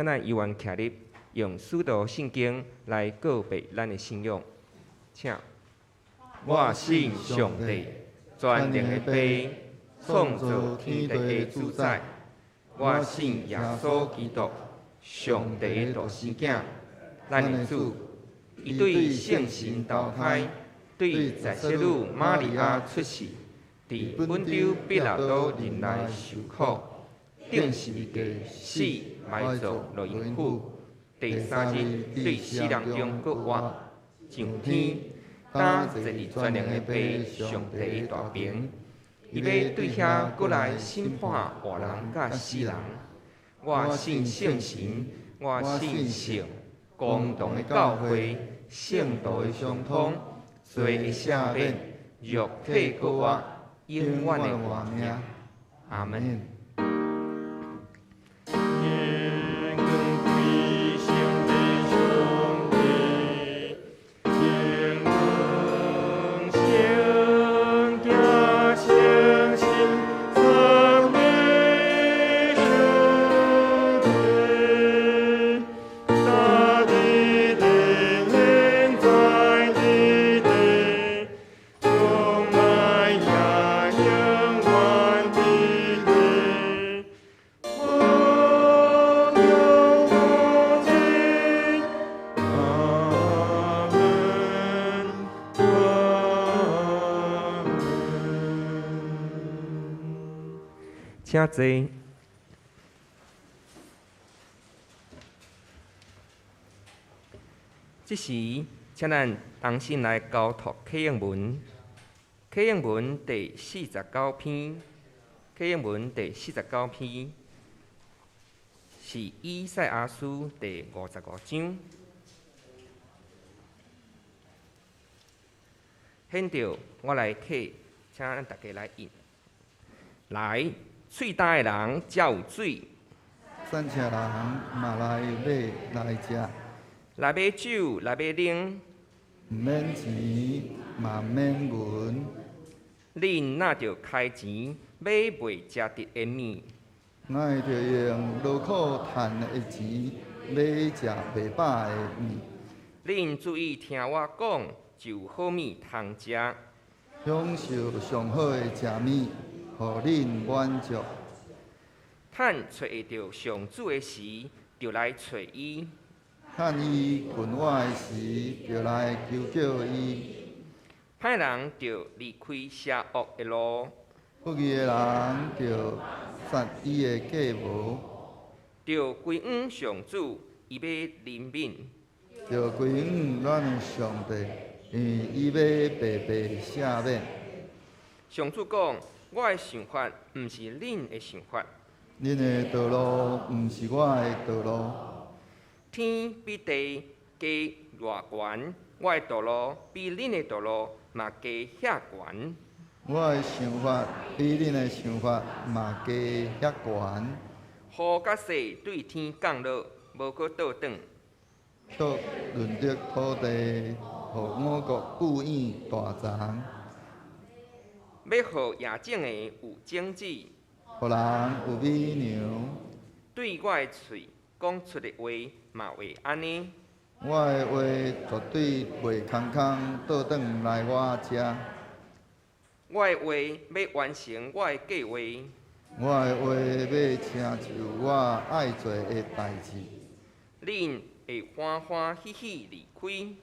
請咱猶原徛立，用使徒信經來告白咱的信仰。請。我信上帝，全能的父，創造天地的主宰。我信耶穌基督，上帝的獨生囝，咱的主。伊對聖神投胎，對在聖女瑪利亞出世，佇本丟彼拉多任內受苦，釘十字架死埋葬落陰府，第三日對死人中閣活，上天，擔坐佇全能的父上帝的大爿。伊欲對遐閣來審判活人佮死人。我信聖神，我信聖公同的教會，聖徒的相通，罪的赦免，肉體閣活，永遠的活命。阿門。願光歸聖父上帝，天光聖子聖神三位上帝，大地的現在的地，將來也永遠的地。無窮無盡，阿門，阿門。請坐。這時，請咱同心來交託啟應文。啟應文第四十九篇，啟應文第四十九篇是以賽亞書第55章。現在我來替，請咱大家來印。來，喙焦的人才有水，散赤人嘛來買來食，來買酒，來買奶，毋免錢，嘛免銀。恁若著開錢買袂食得的物？哪會著用勞苦趁的錢買食袂飽的物？恁注意聽我講，就有好物通食。享受上好的食物，予恁滿足。趁揣會著上主的時，就來揣伊。趁伊困倚的時，就來求叫伊。歹人著離開邪惡的路，不義的人著殺伊的計謀。著歸向上主，伊欲憐憫。著歸向咱的上帝，因為伊欲白白赦免。上主講：我的想法毋是恁的想法，恁的道路毋是我的道路。天比地低偌懸，我的道路比恁的道路嘛低遐懸。我的想法比恁的想法嘛低遐懸。雨佮雪對天降落，無閣倒轉。卻潤澤土地，予五穀供應大欉。欲予野種的有種子，予人有米糧。對我的喙講出的話嘛會按呢。我的話絕對袂空空倒轉來我遮。我的話欲完成我的計劃。我的話欲成就我愛做的代誌。恁會歡歡喜喜離開，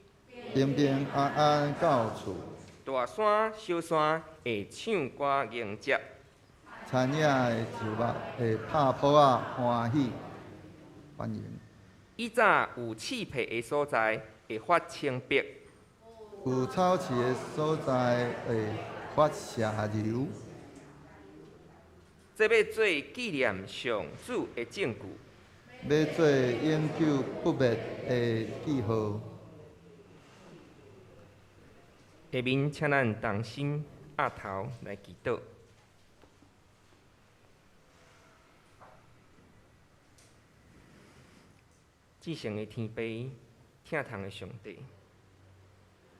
平平安安到厝。大山小山會唱歌迎接，田野的樹木會拍噗仔歡喜歡迎。以早有刺皮的所在會發青碧，有草刺的所在會發石榴。這欲做紀念上主的證據，欲做永久不滅的記號。下面請咱同心徼頭來祈禱。至聖的天父，疼痛的上帝，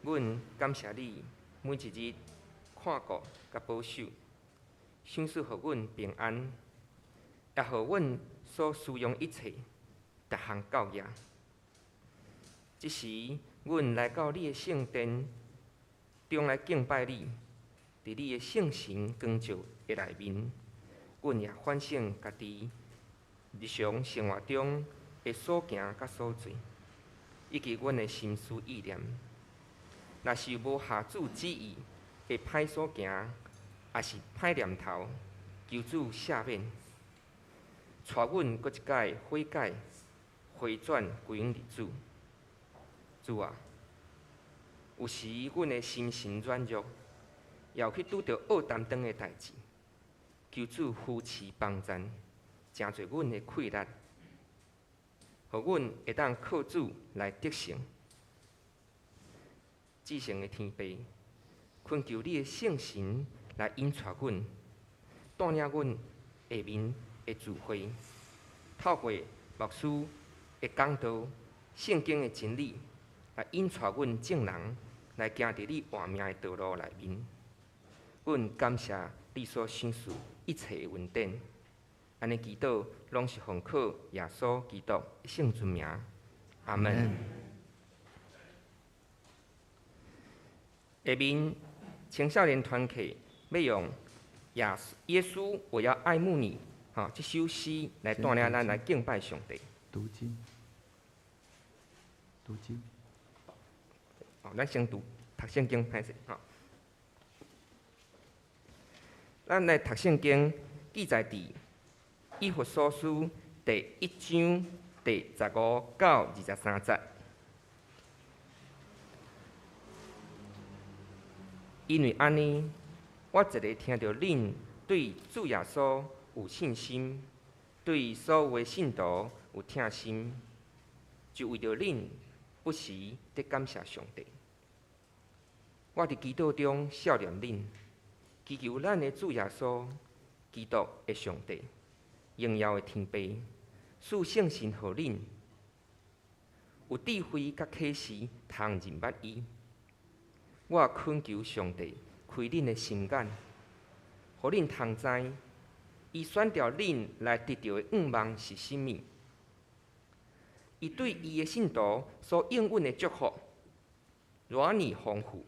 阮感謝你每一日看顧佮保守，賞賜予阮平安，也予阮所需用一切，逐項教業。這時，阮來到你的聖殿中來敬拜你，佇你的聖神光照的內面，阮也反省家己日常生活中的所行佮所做，以及阮的心思意念。若是無合主旨意的歹所行，抑是歹念頭，求主赦免，帶阮閣一擺悔改、回轉歸向主。主啊，有時阮的心神軟弱，也有去拄著惡擔當的代誌，求主扶持幫贊，成做阮的氣力，予阮會當靠主來得勝。至聖的天父，懇求你的聖神來引帶阮，帶領阮下面的聚會，透過牧師的講道、聖經的真理，來引帶阮眾人來行佇你活命的道路內面。阮感謝你所賞賜一切的恩典，按呢祈禱攏是奉靠耶穌基督聖尊名，阿門。下面青少年團契欲用耶耶穌，我要愛慕你，吼，這首詩來帶領咱來敬拜上帝。讀經，讀經。哦，咱先讀讀聖經，歹勢吼。咱來讀聖經，記載佇以弗所書第一章第15到23節。因為按呢，我一个聽著恁對主耶穌有信心，對所有的信徒有疼心，就為著恁不時佇感謝上帝。我佇祈禱中想念恁，祈求咱的主耶穌基督的上帝，榮耀的天父，賜聖神予恁，有智慧佮啟示，通認捌伊。我懇求上帝開恁的心眼，予恁通知，伊選召恁來得著的願望是啥物。伊對伊的信徒所應允的祝福，偌爾豐富。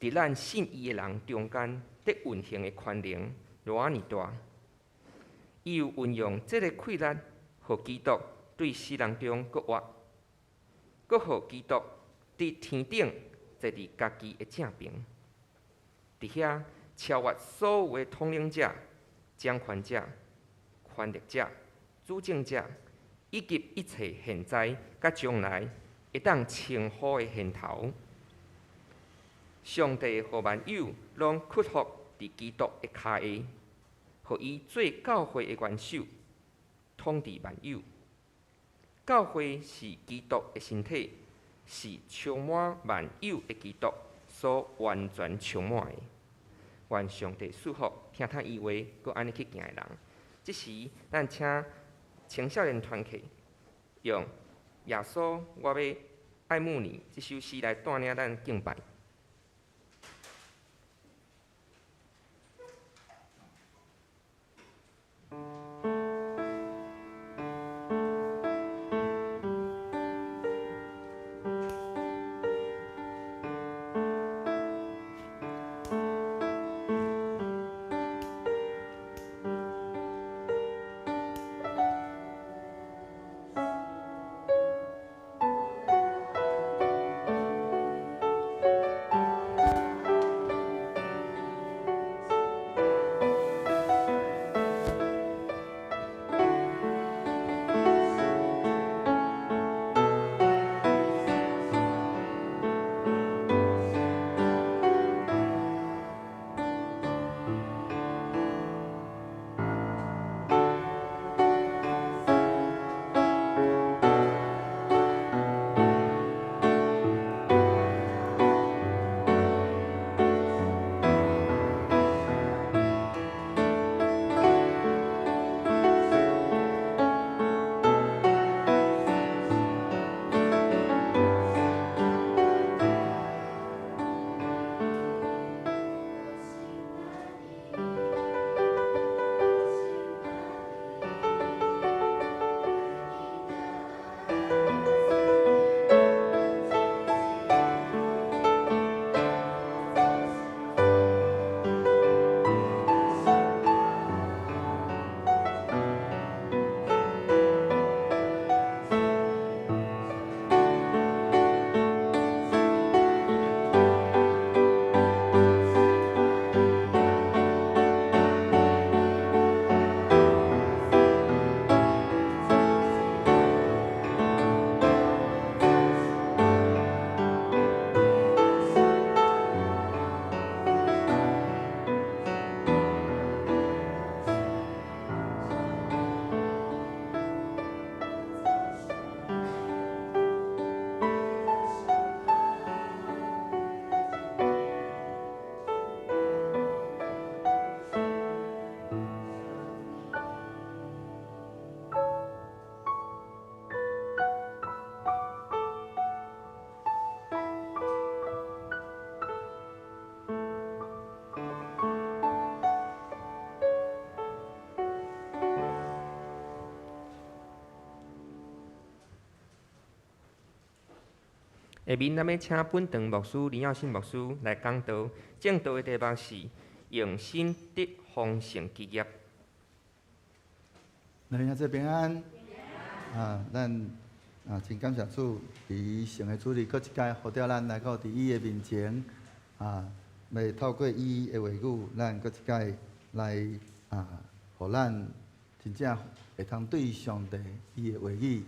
佇咱信伊的人中間，佇運行的權能偌爾大。伊有運用這个氣力，予基督對死人中閣活，閣予基督佇天頂坐佇家己的正爿，佇遐超越所有的統領者、掌權者、權力者、主政者，以及一切現在佮將來會當稱呼的銜頭。上帝予萬有攏屈服佇基督的跤下，予伊做教會的元首，統治萬有。教會是基督的身體，是充滿萬有的基督所完全充滿的。願上帝賜福聽聽伊話，閣按呢去行的人。這時，咱請青少年團契用耶穌，我欲愛慕你這首詩來帶領咱敬拜。耶下面咱欲請本堂牧師林耀信牧師來講道，證道的題目是用心得豐盛基業。來，兄弟平安。啊，咱啊真感謝主，佇聖的主日，閣一擺呼召咱來到佇伊的面前，啊，欲透過伊的話語，咱閣一擺來啊，予咱真正會通對上帝伊的話語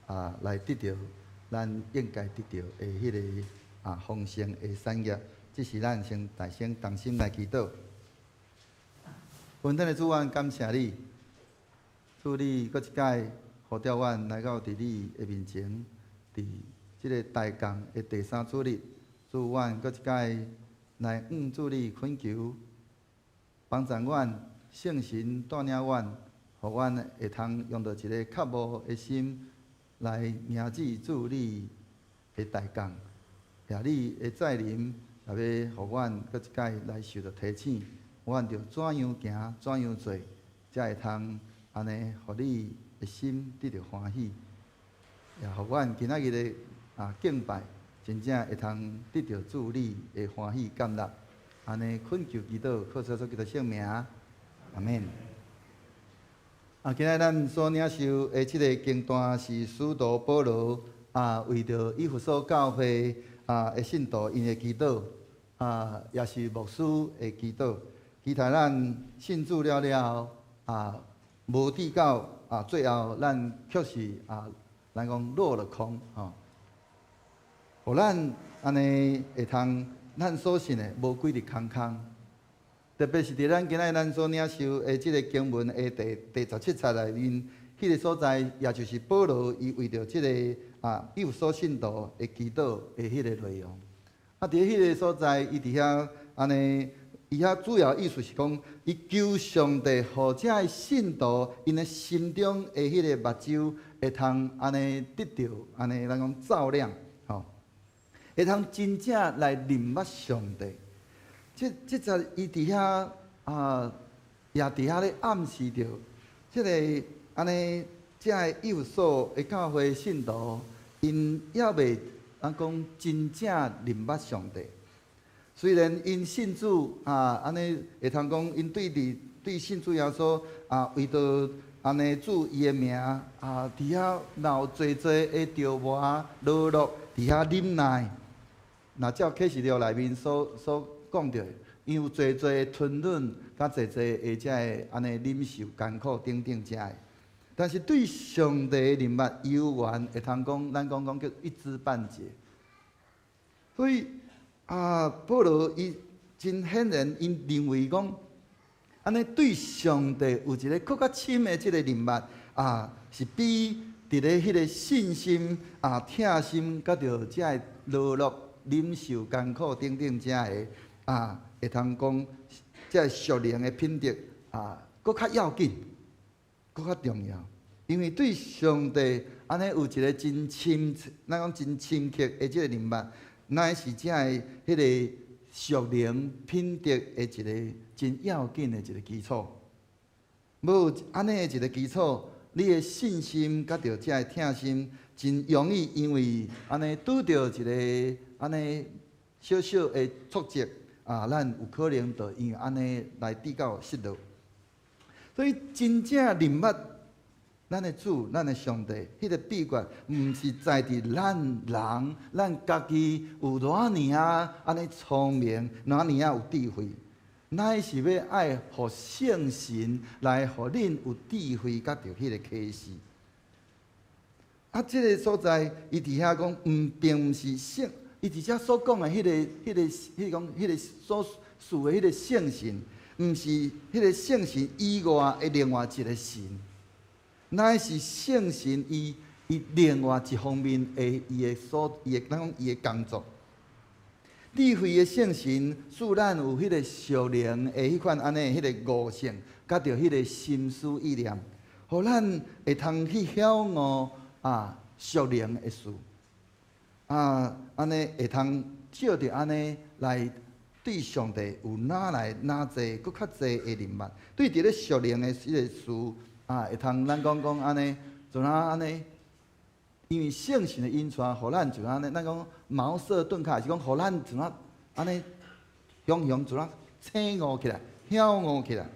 啊，來得著咱應該得著的彼个啊豐盛的產業。這是咱先大聲同心來祈禱。恩典的主，阮感謝你，主你閣一擺呼召阮來到佇你的面前，佇這个大工的第三主日，主阮閣一擺來向主你懇求，幫助阮，聖神帶領阮，予阮會通用著一个渴慕的心來迎接主你的大工，也你的再臨，也欲予阮閣一擺來受著提醒，阮著怎樣行，怎樣做，才會通按呢，予你的心得著歡喜，也予阮今仔日的啊敬拜，真正會通得著主你的歡喜甘樂。按呢懇求祈禱，靠主耶穌基督聖名，阿門。啊，今仔咱所領受的這个經段是使徒保羅啊，為著以弗所教會啊的信徒𪜶的祈禱，啊，也是牧師的祈禱。期待咱信主了了後啊，無至到啊，最後咱卻是啊，咱講落了空吼。予咱按呢會通，咱所信的無歸佇空空。特別是佇咱今仔咱所領受的這个經文的第17節內面，彼个所在，也就是保羅伊為著這个啊以弗所信徒的祈禱的彼个內容。啊，佇彼个所在，伊佇遐按呢，伊遐主要意思是講，伊求上帝，予遮的信徒𪜶的心中的彼个目睭會通按呢得著按呢咱講照亮，吼，會通真正來認捌上帝。這這節伊佇遐啊，也佇遐咧暗示著，這个按呢，遮的以弗所的教會信徒，𪜶猶未咱講真正認捌上帝。雖然𪜶信主啊，按呢會通講，𪜶對佇對信主耶穌啊，為著按呢主伊的名啊，佇遐鬧濟濟的折磨、勞碌，佇遐忍耐。若照啟示錄內面所講著，𪜶有濟濟的吞忍，佮濟濟的遮的按呢忍受艱苦等等遮的。但是對上帝的認捌猶原會通講，咱講講叫一知半解。所以啊，保羅伊真顯然，𪜶認為講，按呢對上帝有一个閣較深的這个認捌啊，是比佇咧彼个信心啊、疼心，佮著遮的勞碌、忍受艱苦等等遮的啊，會通講這个屬靈的品德啊，閣較要緊，閣較重要。因為對上帝按呢有一个真深，咱講真深刻的這个認捌，乃是遮的彼个屬靈品德的一个真要緊的一个基礎。無按呢的一個基礎，你的信心佮著遮的疼心，真容易因為按呢拄著一个按呢小小的挫折啊，咱有可能就因為按呢來至到失落。所以真正認捌咱的主、咱的上帝，彼个秘訣，毋是在佇咱人、咱家己有偌爾仔按呢聰明，偌爾仔有智慧，乃是欲愛予聖神來予恁有智慧，佮著彼个啟示。啊，這个所在，伊佇遐講，毋並毋是聖，伊佇遮所講的彼个、彼个、彼個講、彼个所示的彼个聖神，毋是彼个聖神以外的另外一个神。乃是聖神伊另外一方面的伊的所伊的咱講伊的工作。智慧的聖神使咱有彼个屬靈的彼款按呢彼个悟性，佮著彼个心思意念，予咱會通去曉悟啊屬靈的事，啊按呢會通藉著按呢來對上帝有哪來哪濟閣較濟的認捌，對佇咧屬靈的彼个事。啊，會通咱講講按呢，就若按呢，因為聖神的引帶，予咱就按呢，咱講茅塞頓開，是講予咱怎啊按呢，雄雄怎啊醒悟起來，曉悟起來。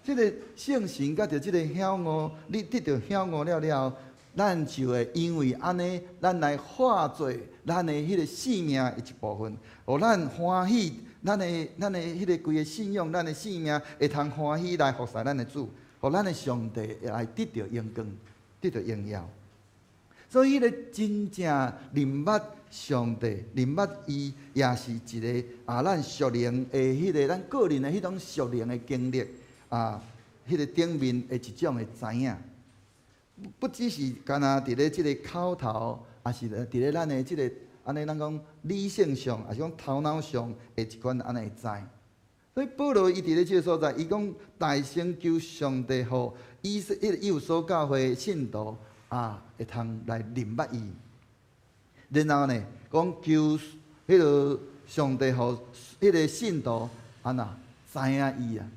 這个聖神佮著這个曉悟，你得著曉悟了了後，咱就會因為按呢，咱來化做咱的彼个性命的一部分，予咱歡喜，咱的彼个規个信仰，咱的性命會通歡喜來服侍咱的主，予咱的上帝會來得著榮光，得著榮耀。所以，彼个真正認捌上帝、認捌伊，也是一个啊，咱屬靈的彼个咱個人的彼種屬靈的經歷啊，彼个頂面的一種的知影。不只是干焦佇咧這个口頭，抑是佇咧咱的這个按呢，咱講理性上，抑是講頭腦上的一款按呢知。所以保羅伊佇咧這个所在，伊講大聲求上帝，予以弗以弗所教會信徒啊，會通來認捌伊。然後呢，講求彼个上帝，予彼个信徒按怎知影伊啊。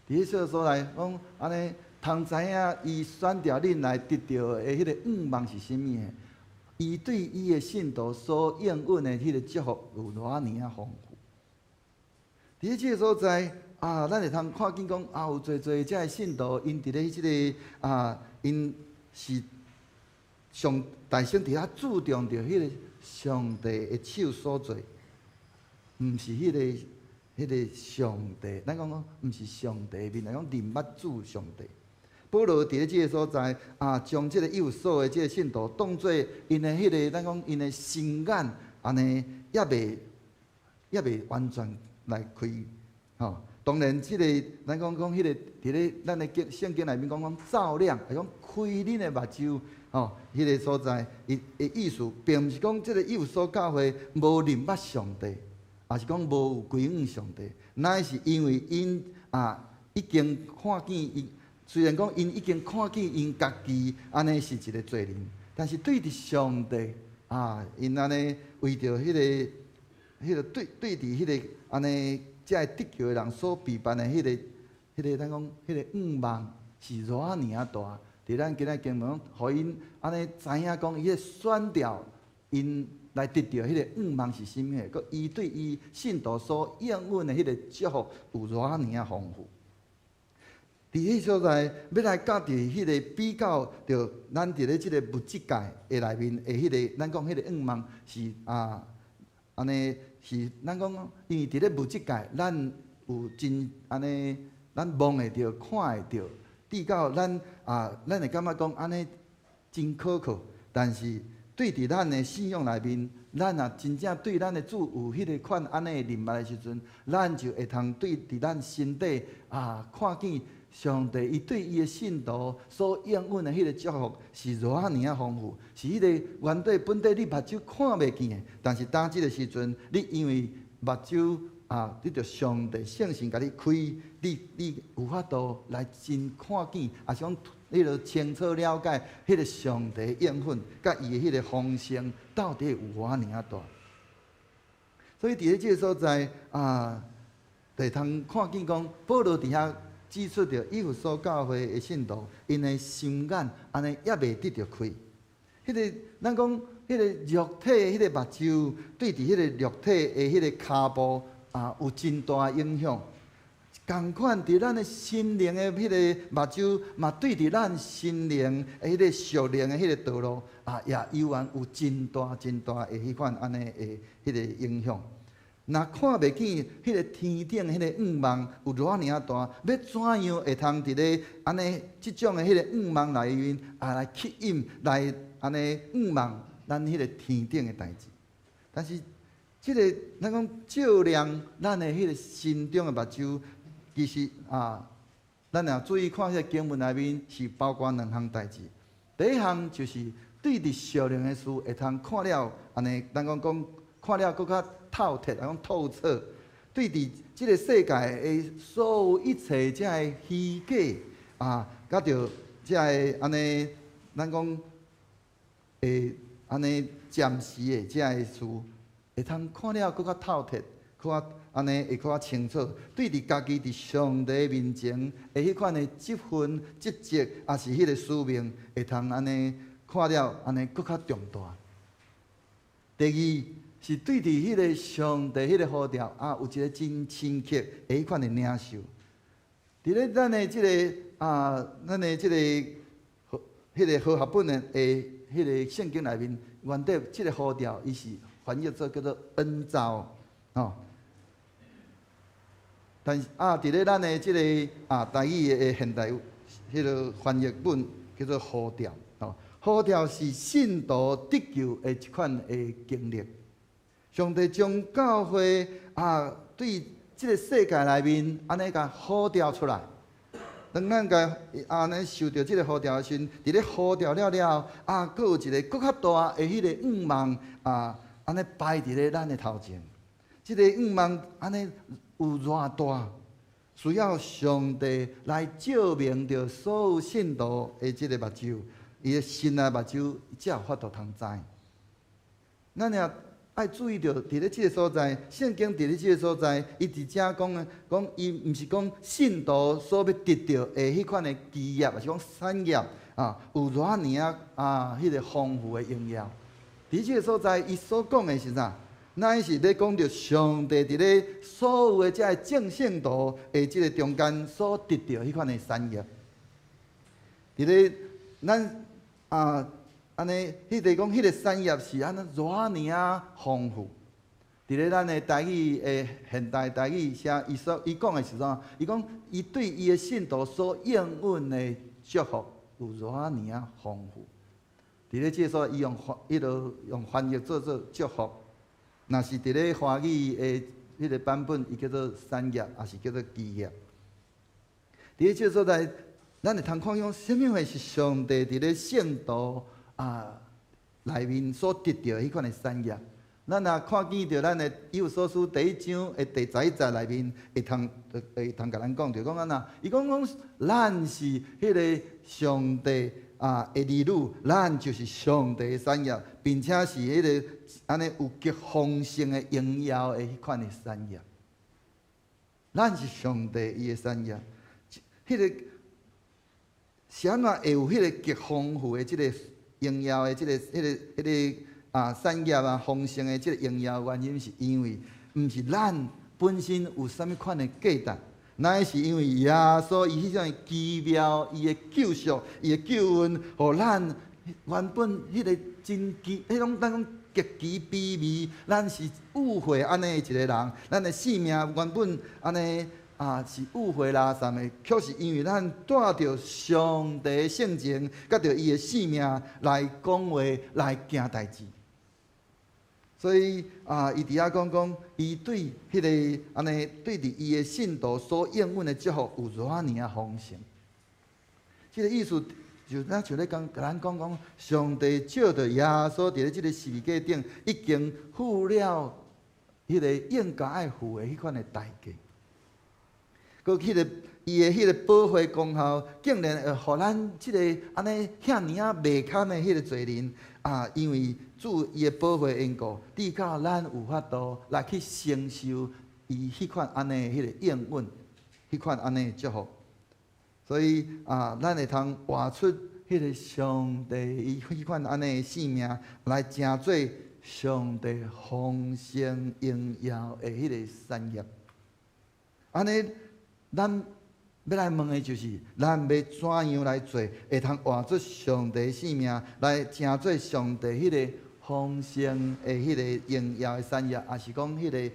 佇彼個所在講按呢，通知影伊選著恁來得著的彼個願望是啥物的？伊對伊的信徒所應允的彼個祝福有偌爾仔豐富。佇這個所在啊，咱會通看見講啊，有濟濟這个信徒，𪜶佇咧這个啊，𪜶是上大聲佇遐注重著彼個上帝的手所做，毋是彼個上帝。咱講講，毋是上帝面，來講認捌主上帝。保羅佇咧這個所在啊，將這个以弗所的這个信徒當做𪜶的彼个，咱講𪜶的心眼，按呢猶未完全來開，吼。當然，這个咱講講彼个佇咧咱的經聖經內面講講照亮，係講開恁的目睭，吼，彼个所在，伊的意思，並毋是講這个以弗所教會無認捌上帝，抑是講無有歸向上帝，乃是因為𪜶啊已經看見伊。雖然講𪜶已經看見𪜶家己按呢是一个罪人，但是對佇上帝啊，𪜶按呢為著彼个對對佇彼个按呢這个得救的人所備辦的彼个咱講彼個願望是偌爾仔大。佇咱今仔經文，予𪜶按呢知影講，伊个選召𪜶來得著彼个願望是啥物，閣伊對伊信徒所應允的彼个祝福有偌爾仔豐富。佇彼所在，欲來佮佇彼个比較著，咱佇咧這个物質界的內面的彼个，咱講彼個願望是啊，按呢是咱講，因為佇咧物質界，咱有真按呢，咱摸會著、看會著，至到咱啊，咱會感覺講按呢真可靠。但是對佇咱的信仰內面，咱若真正對咱的主有彼个款按呢認捌的時陣，咱就會通對佇咱心底啊看見。上帝伊對伊的信徒所應允的彼个祝福是偌爾仔豐富，是彼个原底本底你目睭看袂見的，但是當這个時陣，你因為目睭啊，得著上帝聖神共你開，你有法度來真看見，抑是講彼个清楚了解彼个上帝應允，佮伊的彼个豐盛到底有偌爾仔大。所以佇咧這个所在啊，會通看見講保羅佇遐。指出著以弗所教會的信徒，𪜶的心眼按呢猶未得著開。彼个咱講，彼个肉體彼个目睭對佇彼个肉體的彼个跤步啊，有真大影響。仝款佇咱的心靈的彼个目睭，嘛對佇咱心靈的彼个屬靈的彼个道路啊，也猶原有真大真大的彼款按呢的彼个影響。若看袂見彼个天頂彼個願望有偌爾仔大，欲怎樣會通佇咧按呢這種的彼個願望內面啊來吸引來按呢願望咱彼個天頂的代誌？但是這个咱講照亮咱的彼個心中的目睭，其實啊，咱若注意看彼个經文內面是包括兩項代誌。第一項就是對佇屬靈的事會通看了按呢，咱講講看了閣較透徹，講透徹，對佇這个世界的所有一切這个虛假啊，佮著這个按呢，咱講會按呢暫時的這个事，會通看了閣較透徹，閣較按呢會閣較清楚。對佇家己佇上帝面前的彼款的職分、職責，抑是彼个使命，會通按呢看了按呢閣較重大。第二是對佇彼个上帝彼个呼召啊，有一个真深刻的彼款的領受。佇咧咱的這个啊，咱的這个彼个和合本的彼个聖經內面，原底這个呼召，伊是翻譯做叫做恩召，吼。但是啊，佇咧咱的這个台語的現代彼个翻譯本叫做呼召，吼。呼召是信徒得救的一款的經歷。上帝將教會啊，對這个世界內面按呢共呼召出來。當咱共按呢受著這个呼召的時陣，佇咧呼召了了後，啊，閣有一个閣較大的彼个願望啊，按呢擺佇咧咱的頭前。這个願望按呢有偌大，需要上帝來照明著所有信徒的這个目睭，伊的心內目睭才有法度通知。咱也愛注意著，佇咧這个所在，聖經佇咧這个所在，伊佇遮講的，講伊毋是講信徒所欲得著的彼款的基業，抑是講產業啊，有偌爾啊，彼个豐富的榮耀。佇這个所在，伊所講的是啥？乃是咧講著上帝佇咧所有的這个眾聖徒的這个中間所得著彼款的產業。佇咧咱啊，按呢，彼个講彼个產業是按呢偌爾仔豐富。佇咧咱的台語的現代台語寫，伊所伊講的是啥？伊講伊對伊的信徒所應允的祝福有偌爾仔豐富。佇咧這个所在，伊用翻，彼落用翻譯做做祝福。若是佇咧華語的彼个版本，伊叫做產業，抑是叫做基業。佇咧這个所在，咱會通看講，啥物貨是上帝佇咧聖徒啊內面所得著彼款的產業。咱若看見著咱的以弗所書第一章的第11節內面，會通共咱講著講按怎？伊講講咱是彼个上帝啊的兒女，咱就是上帝的產業，並且是彼个按呢有極豐盛的榮耀的彼款的產業。咱是上帝伊的產業，彼个是按怎會有彼個極豐富的這個榮耀的這個、彼个、彼个啊產業啊豐盛的這個榮耀？原因是因為毋是咱本身有啥物款的價值，乃是因為耶穌伊彼種奇妙，伊的救贖，伊的救恩，予咱原本彼个真奇，彼種咱講極其卑微，咱是污穢按呢一個人，咱的性命原本按呢啊是污穢垃圾的，卻是因為咱帶著上帝的性情，佮著伊的性命來講話，來行代誌。所以啊，伊佇遐講講，伊對彼个按呢對佇伊的信徒所應允的祝福有偌爾仔豐盛。這个意思就咱像咧講，共咱講講，上帝藉著耶穌佇咧這个十字架頂，已經付了彼个應該愛付的彼款的代價。閣彼个伊的彼个寶血功效，竟然會予咱這个按呢遐爾仔袂堪的彼个罪人啊，因為主伊的寶血緣故，直到咱有法度來去承受伊彼款按呢彼个應允，彼款按呢的祝福。所以啊，咱會通活出彼个上帝伊彼款按呢的生命，來成做上帝豐盛榮耀的彼個產業。按呢，咱欲來問的就是，咱欲怎樣來做，會通活出上帝生命，來成做上帝彼个豐盛的彼個榮耀的產業，抑是講彼个，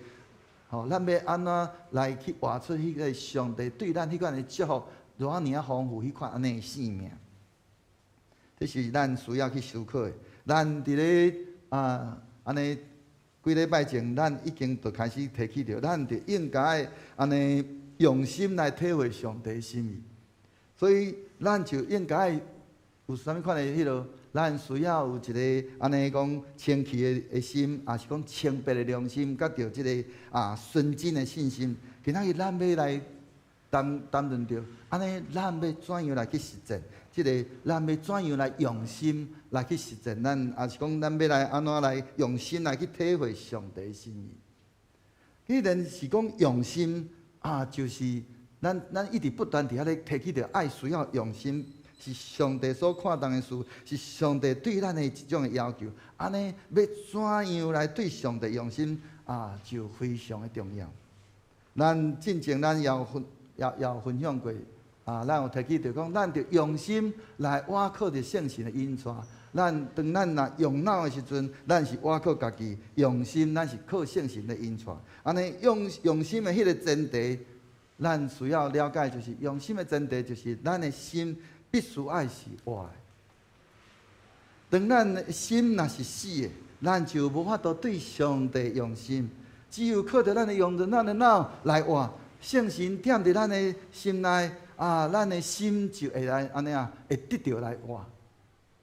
吼，咱欲按怎來去活出彼个上帝對咱彼款的祝福，偌爾仔豐富彼款按呢的生命？這是咱需要去思考的。咱佇咧啊，按呢幾禮拜前，咱已經就開始提起著，咱就應該按呢用心來體會上帝心意。所以咱就應該有啥物款的彼落，咱需要有一个按呢講清氣的心，抑是講清白的良心，佮著這个啊純真的信心。今仔日咱欲來談論著，按呢咱欲怎樣來去實踐？這个咱欲怎樣來用心來去實踐？咱抑是講咱欲來按怎來用心來去體會上帝心意？既然是講用心啊，就是咱一直不斷佇遐咧提起著愛需要用心。是上帝所看重的事，是上帝對咱的一種的要求。按呢，欲怎樣來對上帝用心啊，就非常的重要。咱進前咱也有分享過啊，咱有提起著講，咱著用心來倚靠著聖神的引帶。咱當咱若用腦的時陣，咱是倚靠家己；用心，咱是靠聖神的引帶。按呢，用心的彼个前提，咱需要了解，就是用心的前提，就是咱的心必須愛是活的。當咱的心若是死的，咱就無法度對上帝用心。只有靠著咱的用著咱的腦來活，聖神踮佇咱的心內啊，咱的心就會來按呢啊，會得著來活。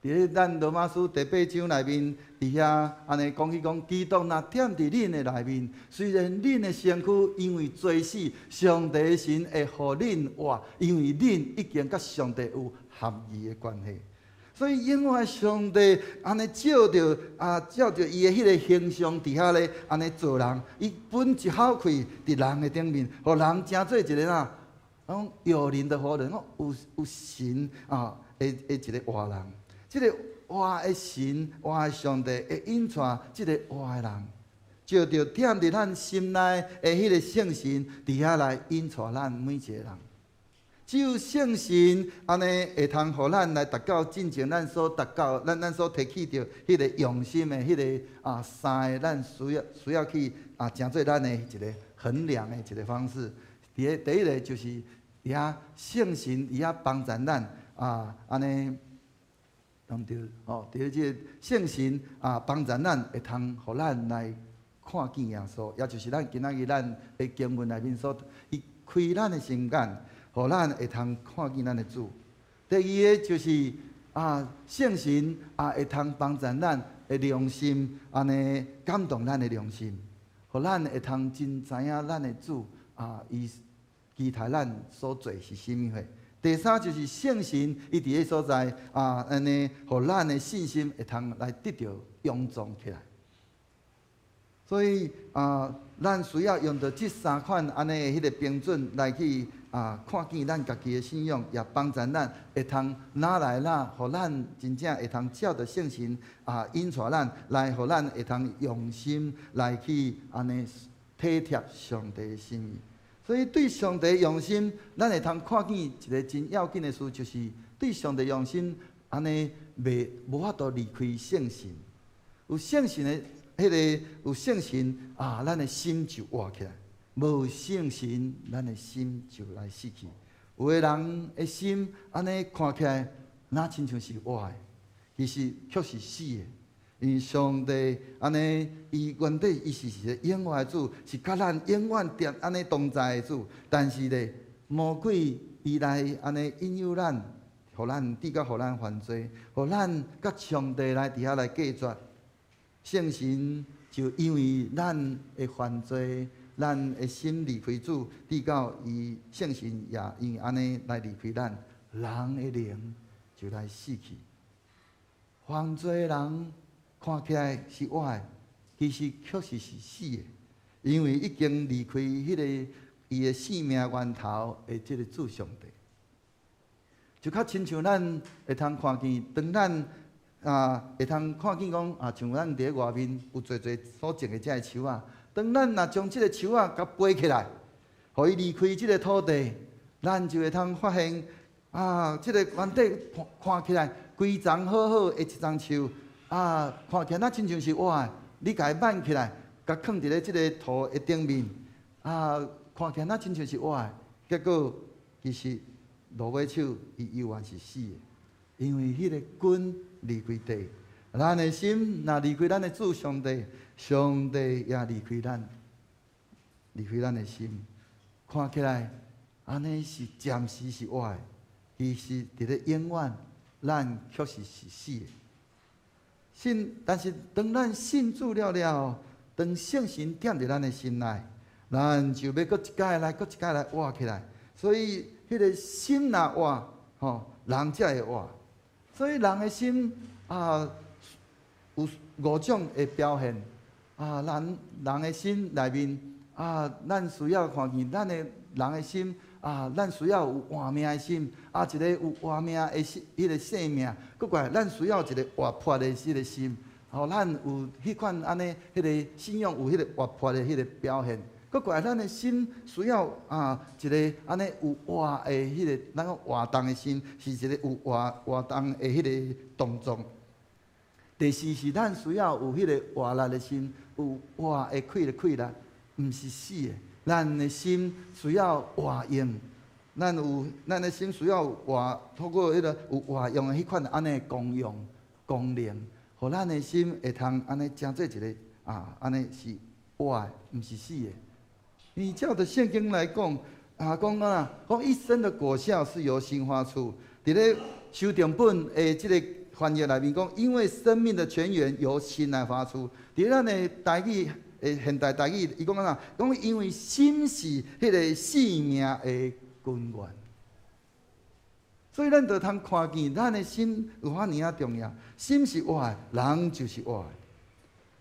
佇咧咱羅馬書第八章內面，佇遐按呢講起講，基督若踮佇恁的內面，雖然恁的身軀因為罪死，上帝神會予恁活，因為恁已經佮上帝有合意的關係。所以永活上帝按呢照著啊，照著伊的彼个形象佇遐咧，按呢造人，伊噴一口氣佇人的頂面，予人成做一个啥？講有靈的活人，有神啊的一个活人。這个活的神、活的上帝會引帶這个活的人，照著踮佇咱心內的彼个聖神，佇遐來引帶咱每一個人。只有聖神按呢會通予咱來達到進前咱所達到、咱所提起著彼个用心的彼个啊三个咱需要去啊成做咱的一个衡量的一个方式。第一个就是佇遐聖神佇遐幫助咱啊按呢。對毋對？吼，佇這个聖神啊，幫助咱會通予咱來看見耶穌，也就是咱今仔日咱的經文內面所，伊開咱的心眼，予咱會通看見咱的主。第二个就是啊，聖神啊會通幫助咱的良心，按呢感動咱的良心，予咱會通真知影咱的主啊，伊期待咱所做是啥物貨。第三就是聖神，伊佇彼所在啊，按呢，予咱的信心會通來得著勇壯起來。所以啊，咱需要用著這三款按呢彼个標準來去啊，看見咱家己的信仰，也幫助咱會通哪來哪，予咱真正會通照著聖神啊引帶咱，來予咱會通用心來去按呢體貼上帝的心意。所以對上帝用心，咱會通看見一个真要緊的事，就是對上帝用心，按呢袂無法度離開聖神。有聖神的彼个有聖神啊，咱的心就活起來；無聖神，咱的心就來死去。有的人的心按呢看起來，若親像是活的，其實卻是死的。因為上帝按呢，伊原底伊是一个永活的主，是佮咱永遠佇按呢同在的主。但是咧，魔鬼伊來按呢引誘咱，予咱直到予咱犯罪，予咱佮上帝來佇遐來隔絕。聖神就因為咱的犯罪，咱的心離開主，直到伊聖神也因為按呢來離開咱，人的靈就來死去。犯罪的人看起來是活的，其實確實是死的，因為已經離開彼个伊的生命源頭的這个主上帝。就較親像咱會通看見，當咱啊會通看見講啊，像咱佇咧外面有濟濟所種的這个樹仔，當咱若將這个樹仔共拔起來，予伊離開這个土地，咱就會通發現啊，這个原底看看起來規叢好好的一叢樹。啊，看起來若親像是活的，你共伊挽起來，共囥佇咧這个土的頂面，啊，看起來若親像是活的，結果其實落尾手伊猶原是死的，因為彼个根離開地，咱的心若離開咱的主上帝，上帝也離開咱，離開咱的心，看起來按呢是暫時是活的，其實佇咧永遠，咱確實是死的。信，但是當咱信主了了後，當聖神踮佇咱的心內，咱就欲閣一擺來，閣一擺來活起來。所以，彼个心若活，吼，人才會活。所以，人的心啊，有五種的表現。啊，人人的心內面啊，咱需要看見咱的人的心啊，咱需要有活命的心，啊，一个有活命的生，彼个生命，閣過來，咱需要一個活潑的彼個心，予咱有彼款按呢，彼個信仰有彼個活潑的彼個表現。閣過來，咱的心需要啊，一個按呢有活的彼個，咱講活動的心，是一個有活活動的彼個動作。第四是咱需要有彼個活力的心，有活的氣力氣力，毋是死的。咱的心需要活用，咱有咱的心需要活，透過彼個有活用的彼款按呢功用功能，予咱的心會通按呢成做一個啊，按呢是活的，毋是死的。你照著聖經來講，啊，講啊，講一生的果效是由心發出。佇咧修訂本的這个翻譯內面講，因為生命的泉源由心來發出。佇咱的台語，的現代台語，伊講按怎？講因為心是彼个生命的根源。所以咱就通看見，咱的心有遐爾仔重要。心是活的，人就是活的。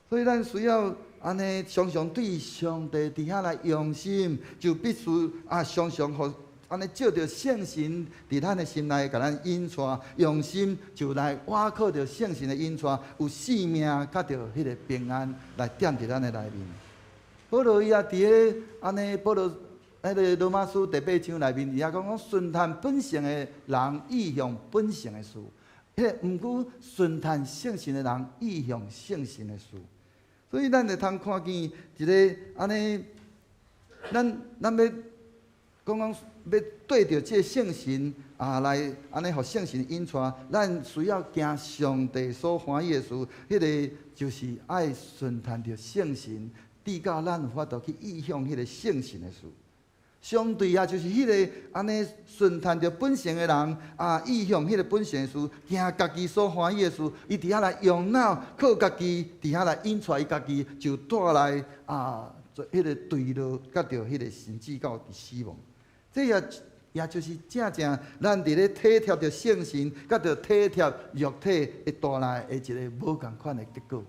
所以咱需要按呢，常常對上帝佇遐來用心，就必須啊，常常予按呢借著聖神佇咱的心內共咱引帶，用心就來倚靠著聖神的引帶，有生命佮著彼个平安來踮佇咱的內面。保羅伊也佇咧按呢，保羅彼个羅馬書第八章內面，伊也講講順趁本性的人意向本性的事，彼个毋過順趁聖神的人意向聖神的事。所以咱會通看見一个按呢，咱咱欲講講欲對著這个聖神啊，來按呢予聖神引帶，咱需要行上帝所歡喜的事，彼个就是愛順趁著聖神，直到咱有法度去意向彼个聖神的事。相對啊，就是彼个按呢順趁著本性的人啊，意向彼个本性的事，行家己所歡喜的事，伊佇遐來用腦，靠家己佇遐來引帶伊家己，就帶來啊，彼个墜落，佮著彼个甚至到死亡。這也也就是正正咱佇咧體貼著聖神，佮著體貼肉體會帶來的一个無仝款的結果。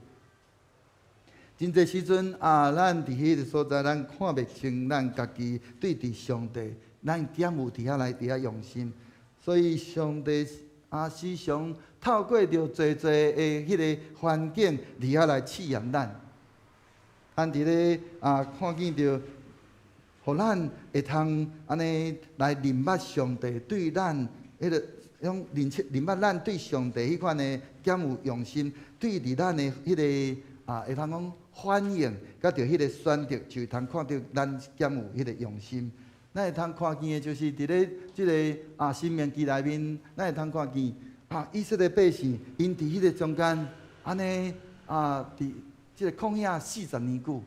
真濟時陣啊，咱佇彼个所在，咱看袂清咱家己對佇上帝，咱敢有佇遐來佇遐用心。所以上帝啊，時常透過著濟濟的彼个環境，佇遐來試驗咱。咱佇咧啊，看見著，予咱會通按呢來認捌上帝對咱彼个用認識認捌咱對上帝彼款的敢有用心，對佇咱的彼个啊，會通講反應，佮著彼个選擇，就會通看著咱敢有彼个用心。咱會通看見的，就是佇咧這个啊申命記內面，咱會通看見啊以色列百姓，𪜶佇彼个中間，按呢啊佇這个曠野四十年久，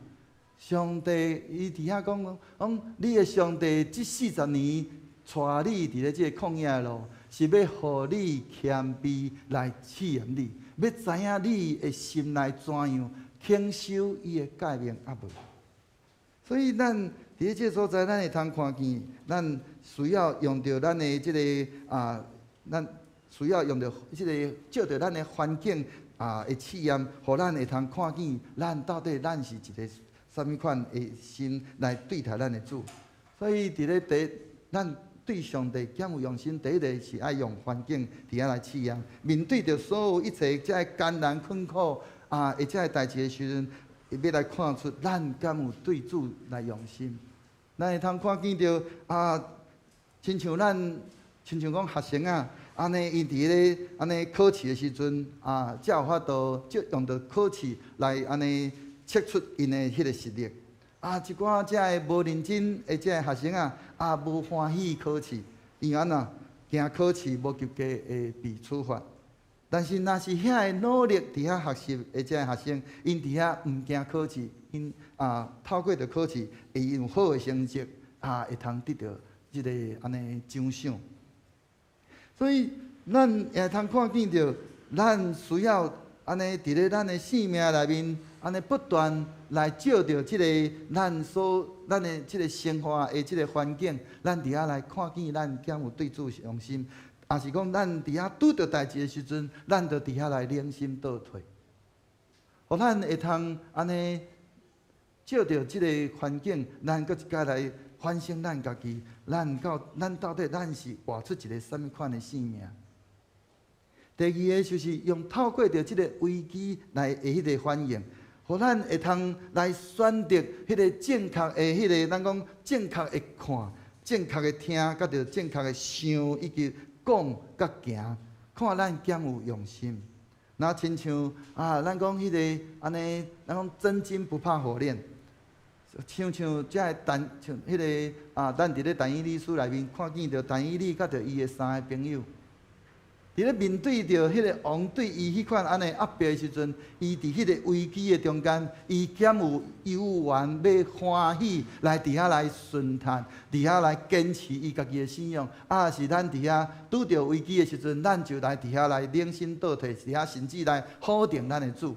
上帝伊佇遐講講，你的上帝這四十年帶你佇咧這个曠野的路，是欲予你謙卑來試驗你，欲知影你的心內怎樣，肯守伊的誡命抑無。所以咱佇咧這个所在，咱會通看見，咱需要用著咱的這个啊，咱需要用著這个借著咱的環境啊的試驗，予咱會通看見，咱到底咱是一个啥物款的心來對待咱的主。所以佇咧第，咱對上帝敢有用心，第一个是愛用環境佇遐來試驗，面對著所有一切這个艱難困苦啊，或者个代誌的時陣，欲來看出咱敢有對主來用心。咱會通看見著啊，親像咱，親像講學生啊，按呢𪜶佇咧按呢考試的時陣啊，才有法度藉用著考試來按呢測出𪜶的彼個實力。啊，一寡這个無認真的這个學生啊，啊無歡喜考試，因為按怎驚考試無及格會被處罰。但是若是遐个努力佇遐學習的這个學生，𪜶佇遐毋驚考試，𪜶啊透過著考試會有好的成績，啊會通得著這个按呢獎賞。所以咱也會通看見著，咱需要按呢佇咧咱的生命內面，按呢不斷來借著這个咱所咱的這个生活的這个環境，咱佇遐來看見咱敢有對主用心，抑是講咱佇遐拄著代誌的時陣，咱就佇遐來冷心倒退，予咱會通按呢借著這个環境，咱閣一擺來反省咱家己，咱到底咱是活出一个啥物款的生命？第二个就是用透過著這个危機來的彼个反應，予咱會通來選擇彼个正確的彼个，咱講正確的看、正確的聽，佮著正確的想以及講佮行，看咱敢有用心。若親像啊，咱講彼个按呢，咱講真金不怕火煉。親像這个但像彼个啊，咱佇咧但以理書內面看見著但以理佮著伊的三个朋友，佇咧面對著彼个王對伊彼款按呢壓迫的時陣，伊佇彼个危機的中間，伊敢有猶原欲歡喜來佇遐來順嘆，佇遐來堅持伊家己的信仰，抑是咱佇遐拄著危機的時陣，咱就來佇遐來冷心倒退，佇遐甚至來否定咱的主。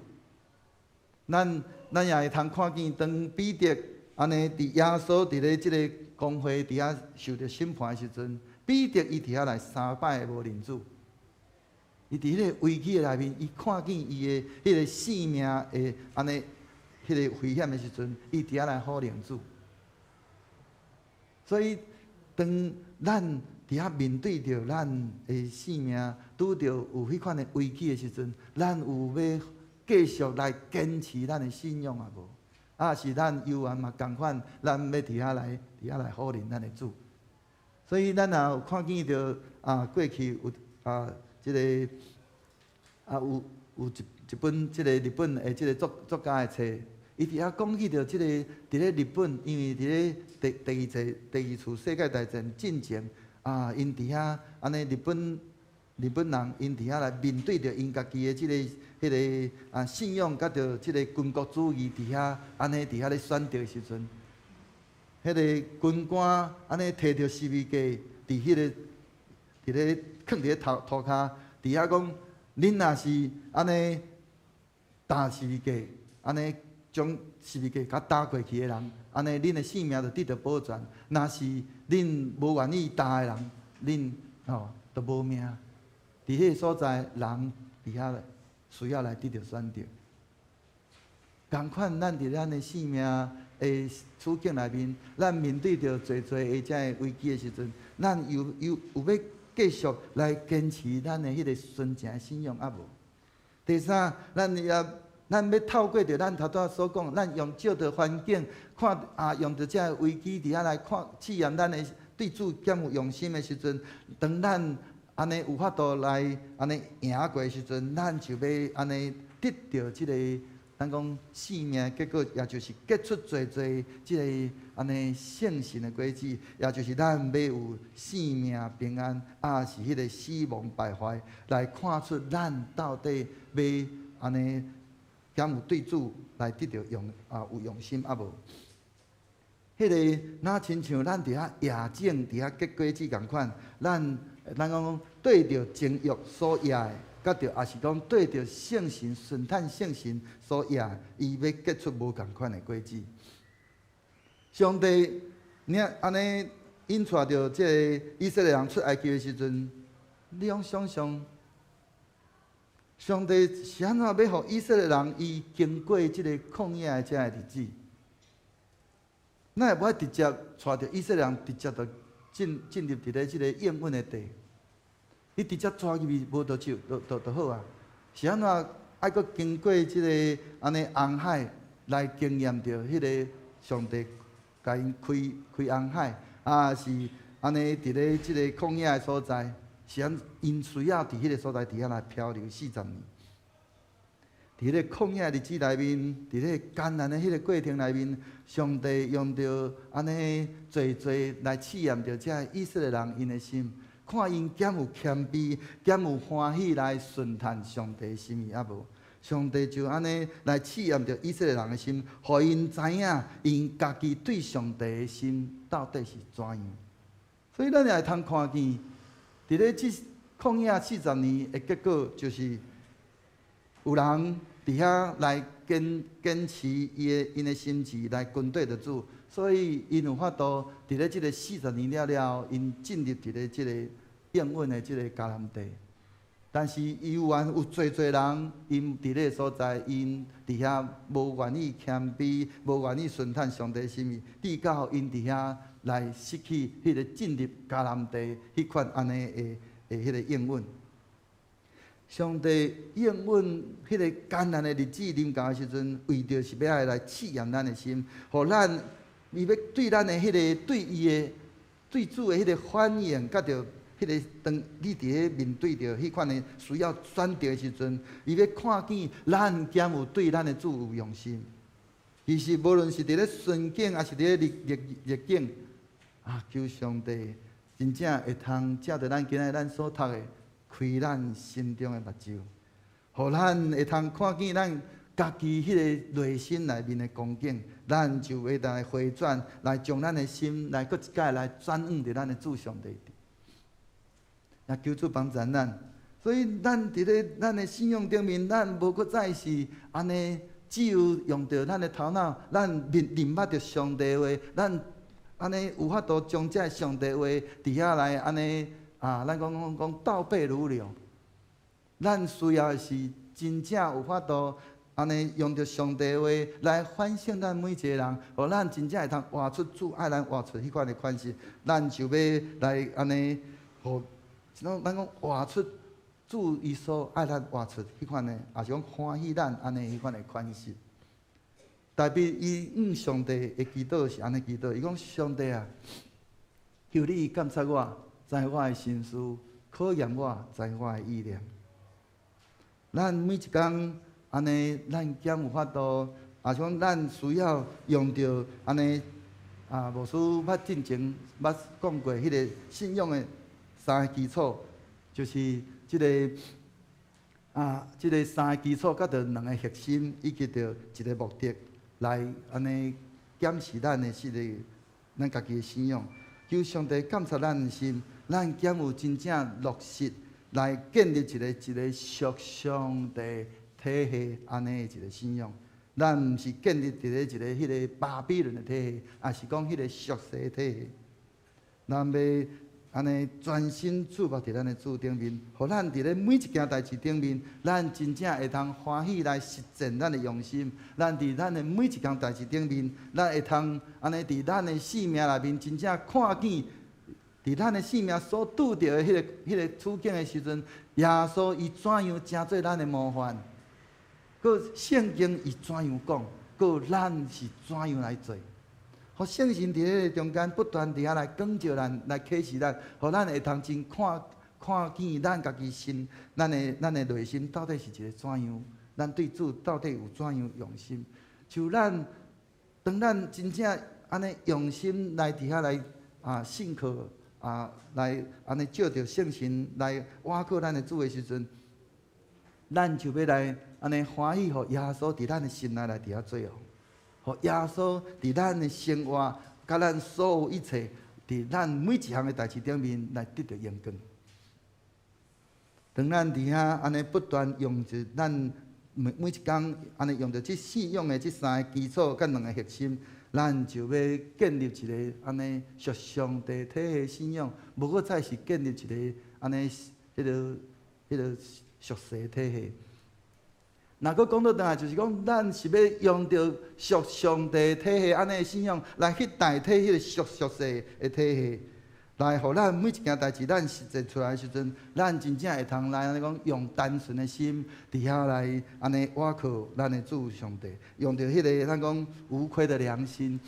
咱也會通看見當彼得按呢佇耶穌佇咧這个公會佇遐受著審判的時陣，彼得伊佇遐來三擺無認主。伊佇彼个危機的內面，伊看見伊的彼个性命會按呢彼个危險的時陣，伊佇遐來否認主。所以，當咱佇遐面對著咱的性命拄著有彼款的危機的時陣，咱有欲繼續來堅持咱的信仰抑無？抑是咱猶原嘛仝款，咱欲佇遐來否認咱的主。所以咱也有看見著啊，過去有啊，這个啊有一本這个日本的這个作家的冊，伊佇遐講起著這个佇咧日本，因為佇咧第二次世界大戰進前啊，𪜶佇遐按呢日本人𪜶佇遐來面對著𪜶家己的這个彼个啊信仰，佮著這个軍國主義佇遐按呢佇遐咧選擇的時陣，彼个軍官按呢提著十字架，佇彼個佇咧囥佇咧頭塗跤，佇遐講，恁若是按呢擔十字架，按呢將十字架共擔過去的人，按呢恁的性命就得著保全；若是恁無願意擔的人，恁吼就無命。佇彼个所在，人佇遐需要來得著選擇。仝款，咱佇咱的性命的處境內面，咱面對著濟濟的這个危機的時陣，咱有欲繼續來堅持咱的彼个純正的信仰抑無？第三，咱欲透過著咱頭拄仔所講，咱用照著環境看啊，用著這个危機佇遐來看試驗咱的對主敢有用心的時陣，當咱按呢有法度來按呢贏過的時陣，咱就欲按呢得著這个咱講生命的結果，也就是結出濟濟這个按呢聖神的果子，也就是咱欲有生命平安，抑是彼个死亡敗壞，來看出咱到底欲按呢敢有對主來得著用啊有用心抑無？彼个若親像咱佇遐野種，佇遐結果子仝款，咱講對著情欲所掖的，佮著抑是講對著聖神順嘆聖神所掖的，伊欲結出無仝款的果子。上帝，你按呢引帶著這个以色列人出埃及的時陣，你攏想像，上帝是按怎欲予以色列人伊經過這個曠野的這个日子？哪會無愛直接帶著以色列人直接就進入佇咧這个應允的地？伊直接帶入去無就好啊？是按怎愛閣經過這个按呢紅海來經驗著彼个上帝共𪜶開開紅海，抑是按呢佇咧這个曠野的所在，是按𪜶需要佇彼个所在佇遐來漂流40年。佇彼个曠野日子內面，佇彼个艱難的彼个過程內面，上帝用著按呢濟濟來試驗著這以色列人𪜶的心，看𪜶敢有謙卑，敢有歡喜來順嘆上帝的心意抑無？上帝就按呢來試驗著以色列人的心，予𪜶知影𪜶家己對上帝的心到底是怎樣。所以咱也會通看見，佇咧這曠野四十年的結果，就是有人佇遐來堅持𪜶的心志來跟綴著主，所以𪜶有法度佇咧這个四十年了了，𪜶進入佇咧這个應允的這个迦南地。但是猶原有濟濟人，𪜶佇咧所在，𪜶佇遐無願意謙卑，無願意順趁上帝心意，直到𪜶佇遐來失去彼个進入迦南地彼款按呢的的彼个應允。上帝應允彼个艱難的日子臨到的時陣，為著是欲愛來試驗咱的心，予咱伊欲對咱的彼个對伊的對主的彼个反應，佮著彼个當你佇咧面對著彼款的需要選擇的時陣，伊欲看見咱敢有對咱的主有用心。其實無論是佇咧順境，抑是佇咧逆逆逆境，啊，求上帝真正會通藉著咱今仔日咱所讀的，開咱心中的目睭，予咱會通看見咱家己彼个內心內面的光景，咱就會來回轉，來將咱的心來閣一擺來轉往佇咱的主上帝。也求主幫助咱，所以咱佇咧咱的信仰頂面，咱無閣再是按呢，只有用著咱的頭腦，咱認認捌著上帝話，咱按呢有法度將這上帝話佇遐來按呢啊，咱講講講倒背如流。咱需要的是真正有法度按呢用著上帝話來反省咱每一個人，予咱真正會通活出主愛咱活出彼款的款式，咱就欲來按呢，予咱講活出主伊所愛咱活出彼款的，抑是講歡喜咱按呢彼款的款式。大衛伊向上帝的祈禱是按呢祈禱，伊講上帝啊，求你鑒察我，知我的心思，考驗我，知我的意念。咱每一工按呢，咱敢有法度，抑是講咱需要用著按呢啊，牧師捌進前捌講過彼个信仰的三个基礎，就是這个啊，這个三个基礎，佮著兩个核心，以及著一个目的，來按呢檢視咱的這个咱家己的信仰。求上帝鑒察咱的心，咱敢有真正落實來建立一个一个屬上帝體系按呢的一个信仰。咱毋是建立佇咧一个彼个巴比倫的體系，抑是講彼个俗世的體系。咱欲按呢專心注目佇咱的主頂面，予咱佇咧每一件代誌頂面，咱真正會通歡喜來實踐咱的用心。咱佇咱的每一件代誌頂面，咱會通按呢佇咱的生命內面真正看見，佇咱的生命所拄著的彼个彼个處境的時陣，耶穌伊怎樣成做咱的模範？閣聖經伊怎樣講？閣咱是怎樣來做？予聖神佇彼个中間不斷佇遐來光照咱，來啟示咱，予咱會通真看看見咱家己心，咱的咱的內心到底是一個怎樣？咱對主到底有怎樣用心？就咱當咱真正按呢用心來佇遐來啊信靠啊，來按呢藉著聖神來倚靠咱的主的時陣，咱就欲來按呢歡喜，予耶穌佇咱的心內來佇遐做王，予耶穌佇咱的生活，佮咱所有一切，佇咱每一項的代誌頂面來得著榮光。當咱佇遐按呢不斷用著咱每每一工按呢用著這信仰的這三个基礎佮兩个核心，咱就欲建立一个按呢屬上帝體系的信仰，無閣再是建立一个按呢彼个彼个俗世體系。若閣講倒轉來，就是講，咱是欲用著屬上帝體系按呢的信仰來去代替彼个屬俗世的體系，來予咱每一件代誌，咱實踐出來的時陣，咱真正會通來按呢講，用單純的心佇遐來按呢倚靠咱的主上帝，用著彼个咱講無虧的良心，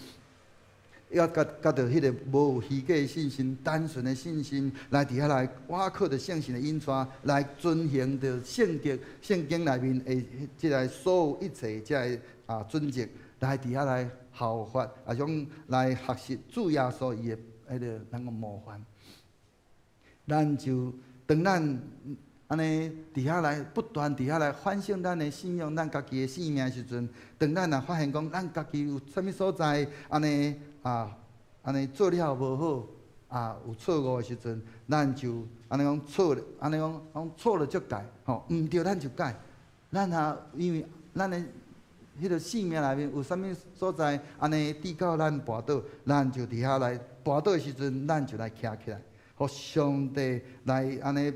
抑佮佮著彼个無有虛假的信心、單純的信心，來佇遐來倚靠著聖神的引帶，來遵行著聖經聖經內面的這个所有一切這个啊準則，來佇遐來效法，抑是講來學習主耶穌伊的彼个咱講模範。咱就當咱按呢佇遐來不斷佇遐來反省咱的信仰、咱家己的生命的時陣，當咱若發現講咱家己有啥物所在按呢啊按呢做了無好啊有錯誤的時陣，咱就按呢講錯，按呢講講錯了就改，吼，毋對咱就改。咱若因為咱的彼个生命內面有啥物所在按呢跌到咱跋倒，咱就佇遐來跋倒的時陣，咱就來徛起來，予上帝來按呢，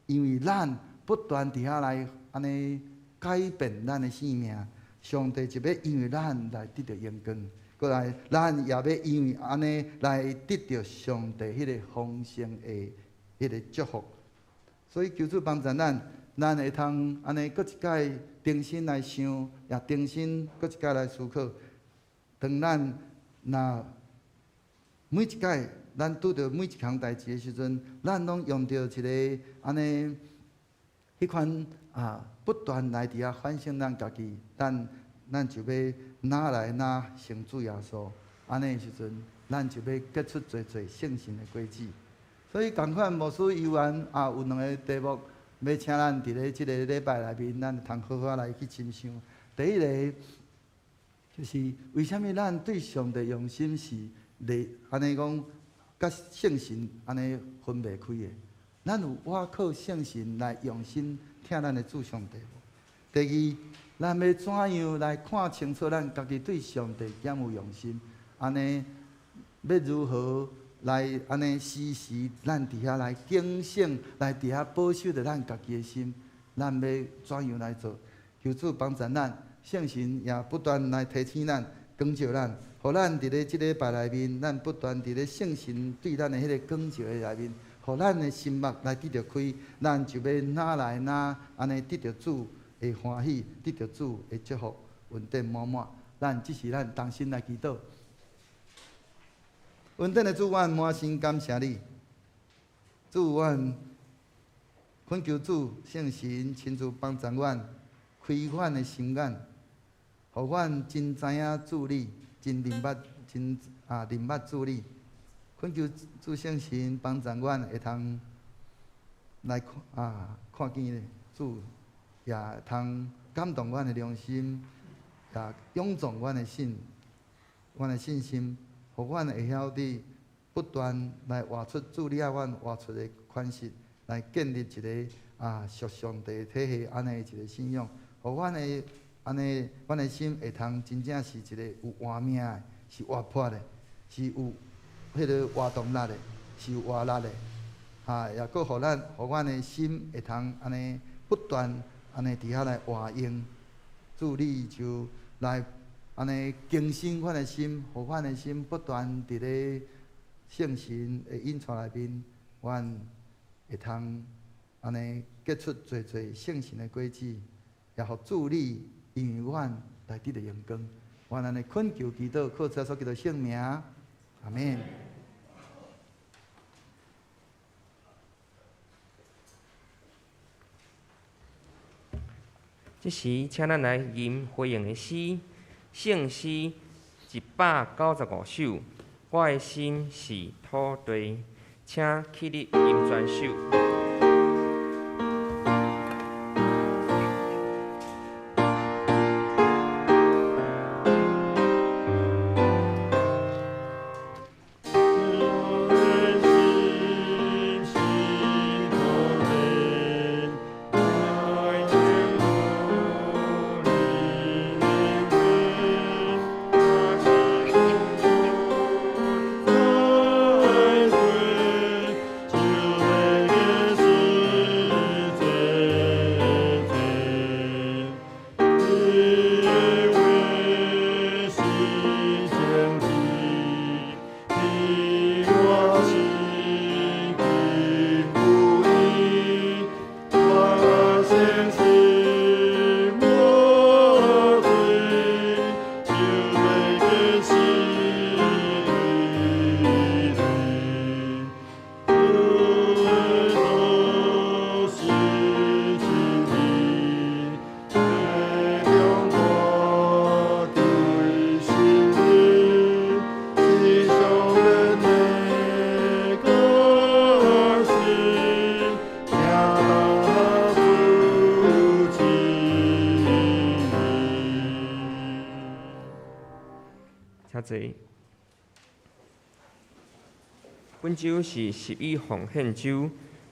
因為咱不斷佇遐來按呢改變咱的生命。上帝就欲因為咱來得著榮光，閣來咱也欲因為按呢來得著上帝彼个豐盛的彼个祝福。所以求主幫助咱，咱會通按呢閣一擺重新來想，也重新閣一擺來思考。當咱若每一擺咱拄著每一項代誌的時陣，咱攏用著一个按呢彼款啊，不斷來佇遐反省咱家己，咱就欲愈來愈像主耶穌，按呢的時陣，咱就欲結出濟濟聖神的果子。所以仝款牧師猶原啊有兩个題目，欲請咱佇咧這个禮拜內面，咱通好好來去深想。第一个就是為啥物咱對上帝用心是袂按呢講，佮聖神按呢分袂開的？咱有倚靠聖神來用心疼咱的主上帝無？第二，咱欲怎樣來看清楚咱家己對上帝敢有用心？按呢欲如何來按呢時時咱佇遐來警醒，來佇遐保守著咱家己的心？咱欲怎樣來做？求主幫助咱，聖神也不斷來提醒咱、光照咱，予咱佇咧這禮拜內面，咱不斷佇咧聖神對咱的彼个光照的內面，予咱的心目來得著開，咱就欲愈來愈按呢得著主的歡喜，得著主的祝福，恩典滿滿。咱這時咱同心來祈禱。恩典的主，阮滿心感謝你。主，阮懇求主聖神親自幫助阮，開阮的心眼，予阮真知影主你，真認捌，真啊認捌主你。懇求主聖神幫助阮會通來看啊，看見主，也會通感動阮的良心，也勇壯阮的信，阮的信心，予阮會曉得不斷來活出主你愛阮活出的款式，來建立一个啊屬上帝體系按呢一个信仰，予阮的按呢，阮的心會通真正是一个有活命的，是活潑的，是有彼个活動力的，是有活力的，啊，也閣予咱，予阮的心會通按呢不斷按呢佇遐來活用，主你就來按呢更新阮的心，予阮的心不斷佇咧聖神的引帶內面，阮會通按呢結出濟濟聖神的果子，也予主你因為阮來得著榮光。阮按呢懇求祈禱，靠主耶穌基督聖名，阿們。這時，請咱來吟回應的詩，聖詩195首。我的心是土地，請起立吟全首。我的心是土地，愛情無你的話，若是風雲再會，就欲結絲濟濟。你的話是真理，你我是金不移，我相信無罪，就欲結絲累累。主的道是真理，地中大地心里，是上面的歌声，听到主旨意。請坐。本週是十一奉獻週，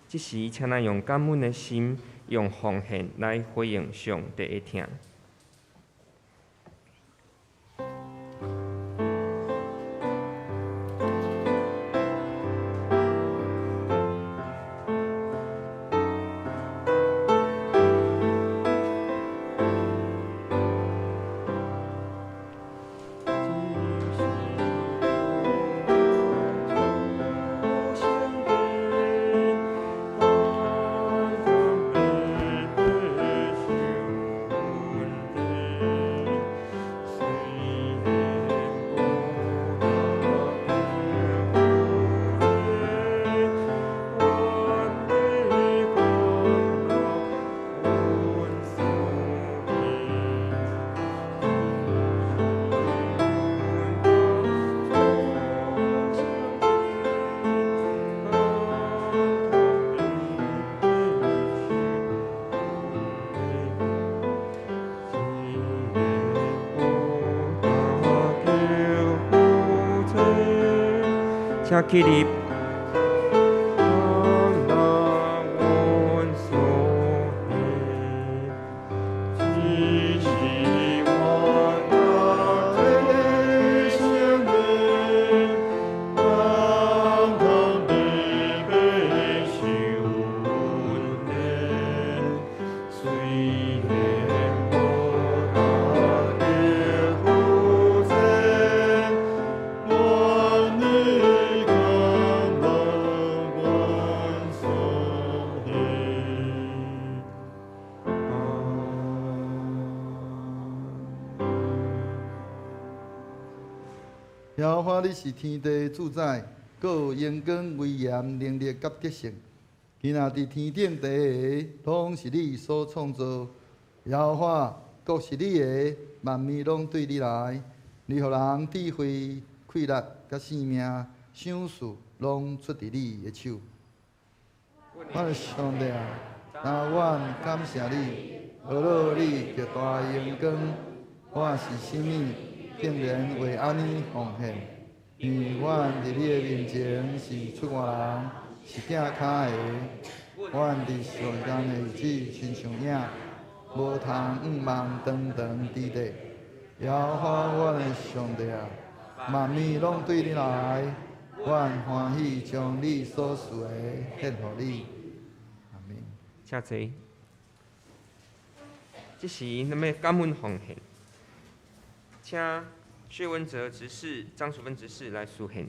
這時請咱用感恩的心，用奉獻來回應上帝的疼。較起立。只是我的生命，当当白白受恩典，虽然无大的福气，愿你感恩愿所幸。耶和華，你是天地主宰，閣有榮光、威嚴、能力佮得勝。今仔佇天頂地下，攏是你所創造。耶和華，國是你的，萬物攏對你來。你予人智慧、氣力佮性命，賞賜攏出佇你的手。我的上帝啊，但阮感謝你，呵咾你極大榮光，我是啥物，竟然會按呢奉獻？因為阮佇你的面前是出外人，是摒跤的。阮佇世間的日子親像影，無通向望長長佇咧。耶和華阮的上帝啊，萬物攏對你來，阮歡喜將你所賜的獻予你。阿們。請坐。這時，咱欲感恩奉獻，請薛文哲執事、張淑芬執事來司獻。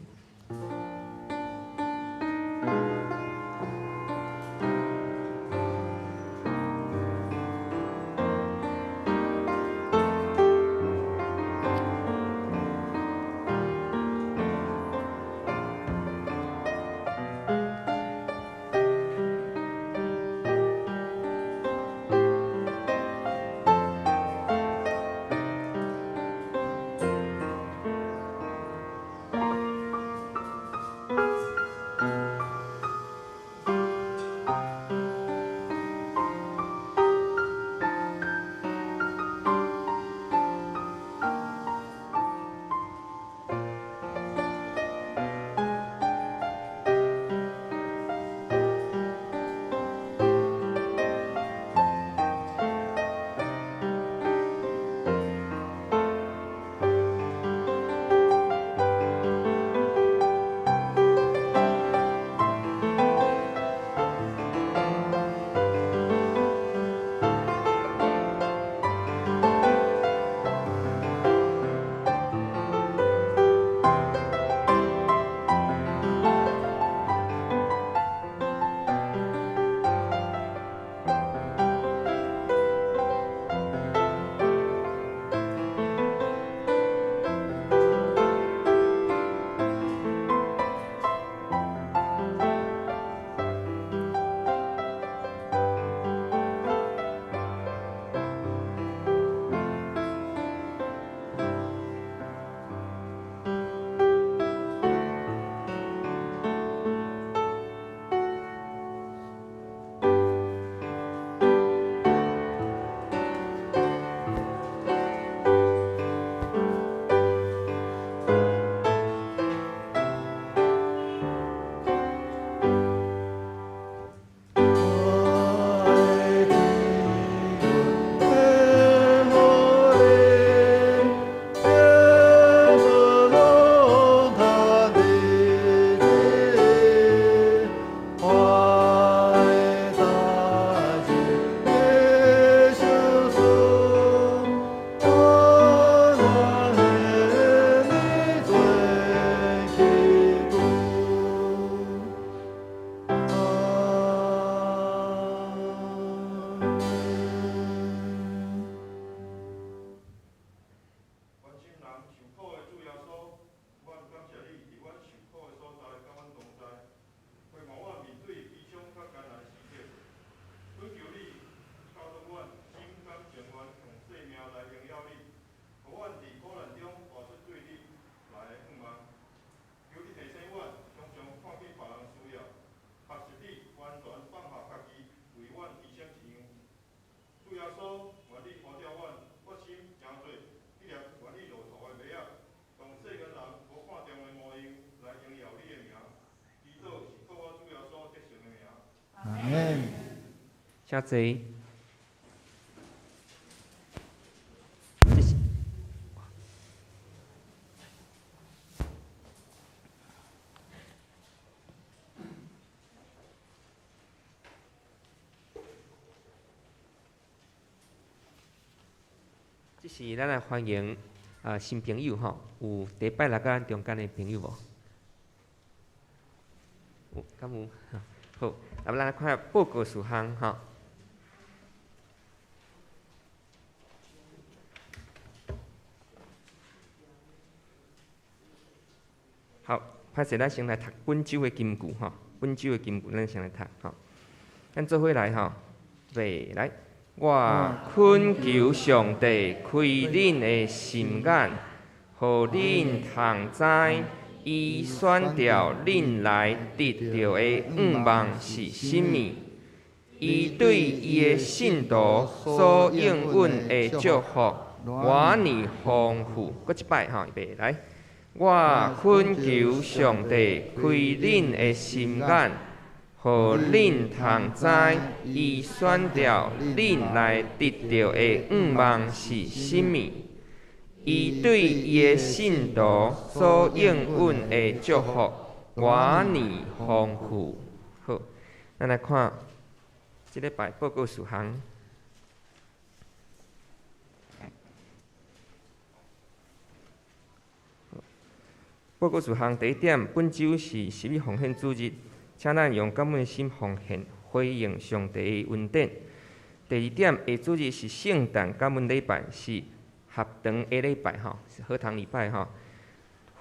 阿們。請坐。這是咱來歡迎啊新朋友吼，有第一擺來到咱中間的朋友無？有，敢有？好，啊，咱來看報告事項吼。好，歹勢，咱先來讀本週的金句吼，本週的金句咱先來讀吼。咱做伙來吼，預備來。我懇求上帝開恁的心眼，予恁通知，伊選召恁來得著的願望是啥物。伊對伊的信徒所應允的祝福，偌爾豐富。閣一擺吼，預備來。我懇求上帝開恁的心眼，予恁通知，伊選召恁來得著的願望是啥物。伊對伊的信徒所應允的祝福，偌爾豐富。好，咱來看這禮拜報告事項。報告事項第一點，本週是十一奉獻主日。請咱用感恩的心奉獻，回應上帝的恩典。第二點，下主日是聖誕感恩禮拜，是合堂的禮拜吼，是合堂禮拜吼。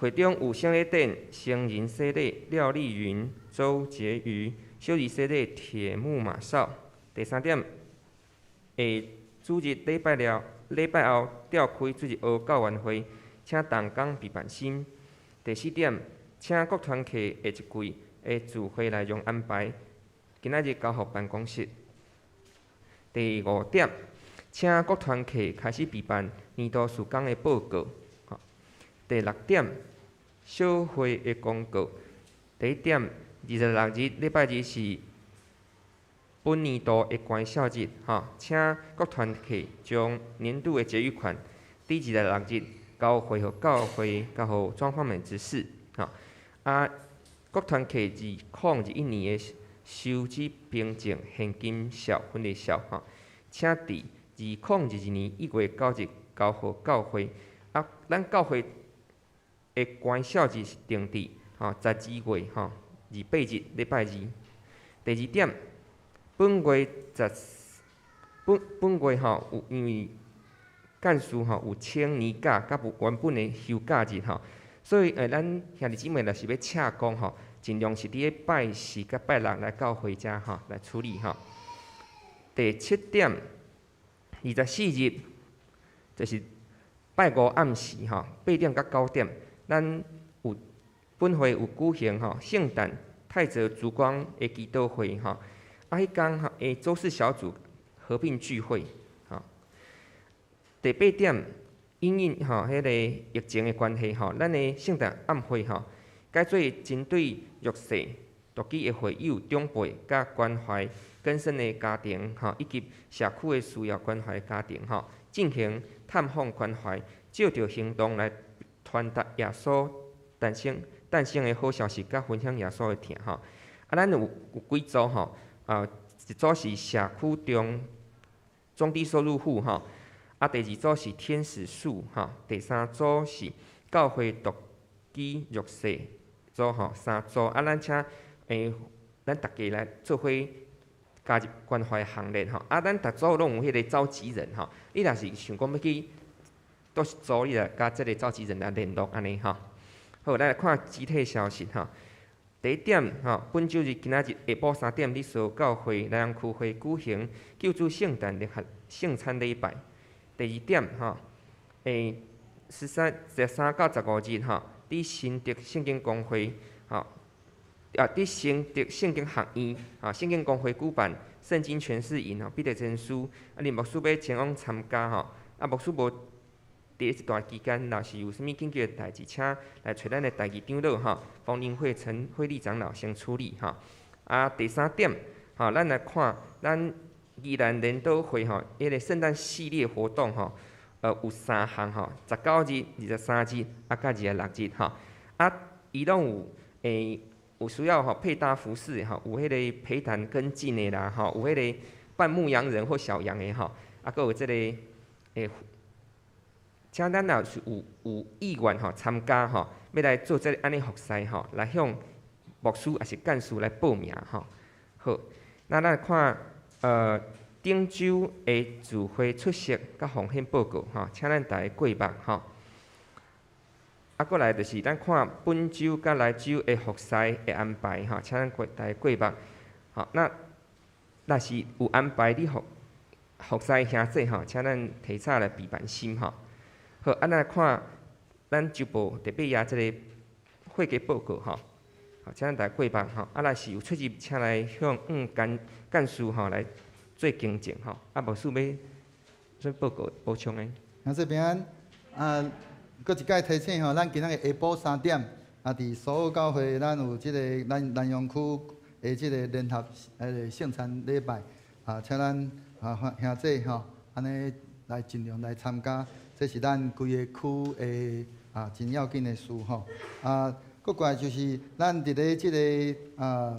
會中有聖禮典、成人洗禮、廖麗雲、周杰瑜、小兒洗禮、鐵木馬少。第三點，下主日禮拜了，禮拜後召開主日學教員會，請同工備辦心。第四點，請各團契下一季的聚會內容安排，今仔日交予辦公室。第五點，請各團契開始備辦年度事工的報告。第六點，小會的公告。第一點，26日禮拜二是本年度的關小日，吼，請各團契將年度的結餘款，佇26日交會予教會，交予莊方面執事，吼。啊，各團契2021年的收支憑證現金數分列數，吼，請佇2022年1月9日交予教會。啊，咱教會的關小日是定佇吼12月吼28日禮拜二。第二點，本月十本本月吼有因為幹事吼有請年假，佮無原本的休假日吼，所以咱兄弟姊妹若是欲請工吼，盡量是佇咧拜四佮拜六來到會遮吼來處理吼。第七點，24日就是拜五暗時吼，8點到9點，咱有本會有舉行吼聖誕泰澤燭光的祈禱會吼，啊，彼工吼，週四小組合併聚會吼。第八點，因應吼彼个疫情的關係吼，咱的聖誕暗會吼，改做針對弱勢獨居的會友長輩佮關懷更生的家庭吼，以及社區的需要關懷的家庭吼，進行探訪關懷，藉著行動來傳達耶穌誕生的好消息，佮分享耶穌的疼吼。啊，咱有幾組吼，啊，一組是社區中中低收入戶吼，啊，第二組是天使樹吼，第三組是教會獨居弱勢組吼，三組啊，咱請咱逐家來做伙加入關懷行列吼。啊，咱逐組攏有彼個召集人吼，你若是想講欲去佗一組，你來佮這个召集人來聯絡按呢吼。好，咱來看集體消息吼。第一點吼，本週日今仔日下晡3點，佇蒔教會南洋區會舉行救主聖誕聯合聖餐禮拜。第二點吼，13到15日吼，佇新竹聖經公會吼，啊，佇新竹聖經學院吼，聖經公會舉辦聖經詮釋營吼，彼得前書，啊，林牧師欲前往參加吼，啊，牧師無佇這段期間，若是有啥物緊急的代誌，請來揣咱的代誌長老吼，馮林慧陳慧麗長老先處理吼。啊，第三點，吼，咱來看咱宜蘭聯禱會吼，彼个聖誕系列活動吼，有三項吼，19日、23日，啊，佮26日吼，啊，伊攏有有需要吼配搭服飾吼，有彼个陪壇跟進的啦吼，有彼个扮牧羊人或小羊的吼，啊，閣有這个請咱若是有意願吼參加吼，欲來做這个按呢服侍吼，來向牧師抑是幹事來報名吼。好，那咱來看頂週的聚會出席佮奉獻報告吼，請咱逐家過目吼。啊，閣來就是咱看本週佮來週的服侍的安排吼，請咱逐家過目。吼，那若是有安排你服侍兄弟吼，請咱提早來備辦心吼。好，啊，咱來看咱週報特別頁這个會計報告吼，好，請咱逐家過目吼。啊，若是有出入，請來向幹事吼來做更正吼。啊，牧師欲做報告補充的。兄弟平安，啊，閣一擺提醒吼，咱今仔日下晡3點，啊，佇蘇澳教會，咱有這个咱南陽區的這个聯合彼个聖餐禮拜，啊，請咱啊兄弟吼，按呢來盡量來參加，這是咱規个區的啊真要緊的事吼。啊，閣過來就是咱佇咧這个啊，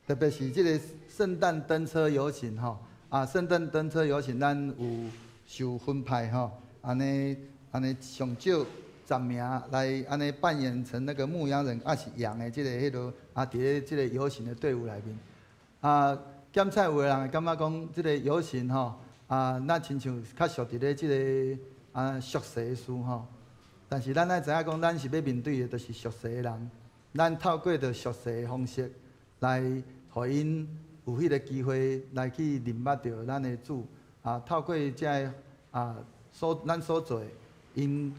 特別是這个聖誕燈車遊行吼，啊，聖誕燈車遊行咱有受分派吼，按呢按呢上少10名來按呢扮演成那個牧羊人，抑是羊的這个彼落啊，佇咧這个遊行的隊伍內面。啊，檢採有的人會感覺講這个遊行吼，啊，咱親像較屬佇咧這个啊俗世的事吼。但是咱愛知影講，咱是欲面對的，就是俗世的人。咱透過著俗世的方式來，予𪜶有彼个機會來去認捌著咱的主。啊，透過這个啊所咱所做的，𪜶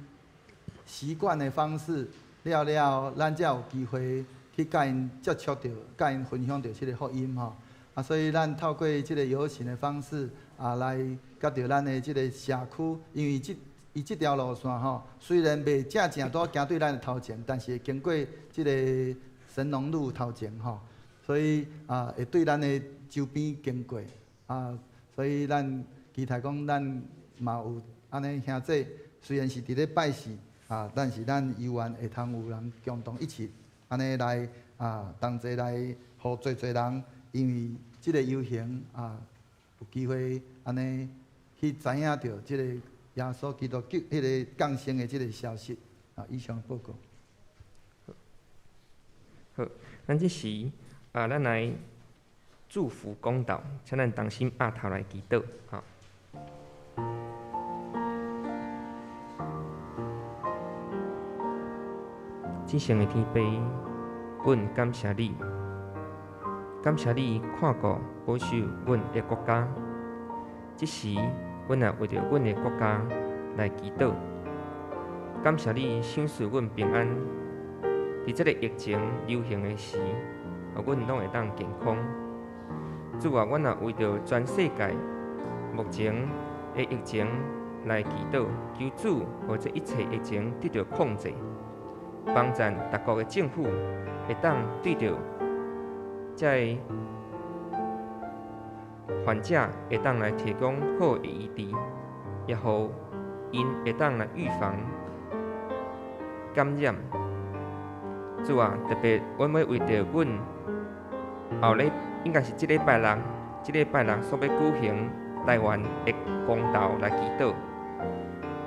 習慣的方式了了後，咱才有機會去共𪜶接觸著，共𪜶分享著這个福音吼。啊，所以咱透過這个遊行的方式啊，來佮著咱的這个社區，因為這伊這條路線吼，雖然袂正正拄行對咱的頭前，但是會經過這个神農路頭前吼，所以啊，會對咱的周邊經過啊，所以咱期待講咱嘛有按呢兄弟，雖然是佇咧拜四啊，但是咱猶原會通有人共同一起按呢來啊，同齊來予濟濟人，因為這个遊行啊，有機會按呢去知影著這个耶穌基督救彼个降生的這个消息啊。以上報告。好，咱這時啊，咱來祝福講道，請咱同心徛頭來祈禱，吼。至聖的天父，阮感謝你，感謝你看顧保守阮的國家。這時，阮也為著阮的國家來祈禱。感謝你賞賜阮平安。佇這个疫情流行的時，予阮攏會當健康。主啊，阮也為著全世界目前的疫情來祈禱，求主予這一切疫情得著控制，幫贊各國的政府會當對著這个患者會當來提供好的醫治，也予𪜶會當來預防感染。主啊，特別阮欲為著阮後禮應該是這禮拜六，這禮拜六所欲舉行台灣的公投來祈禱，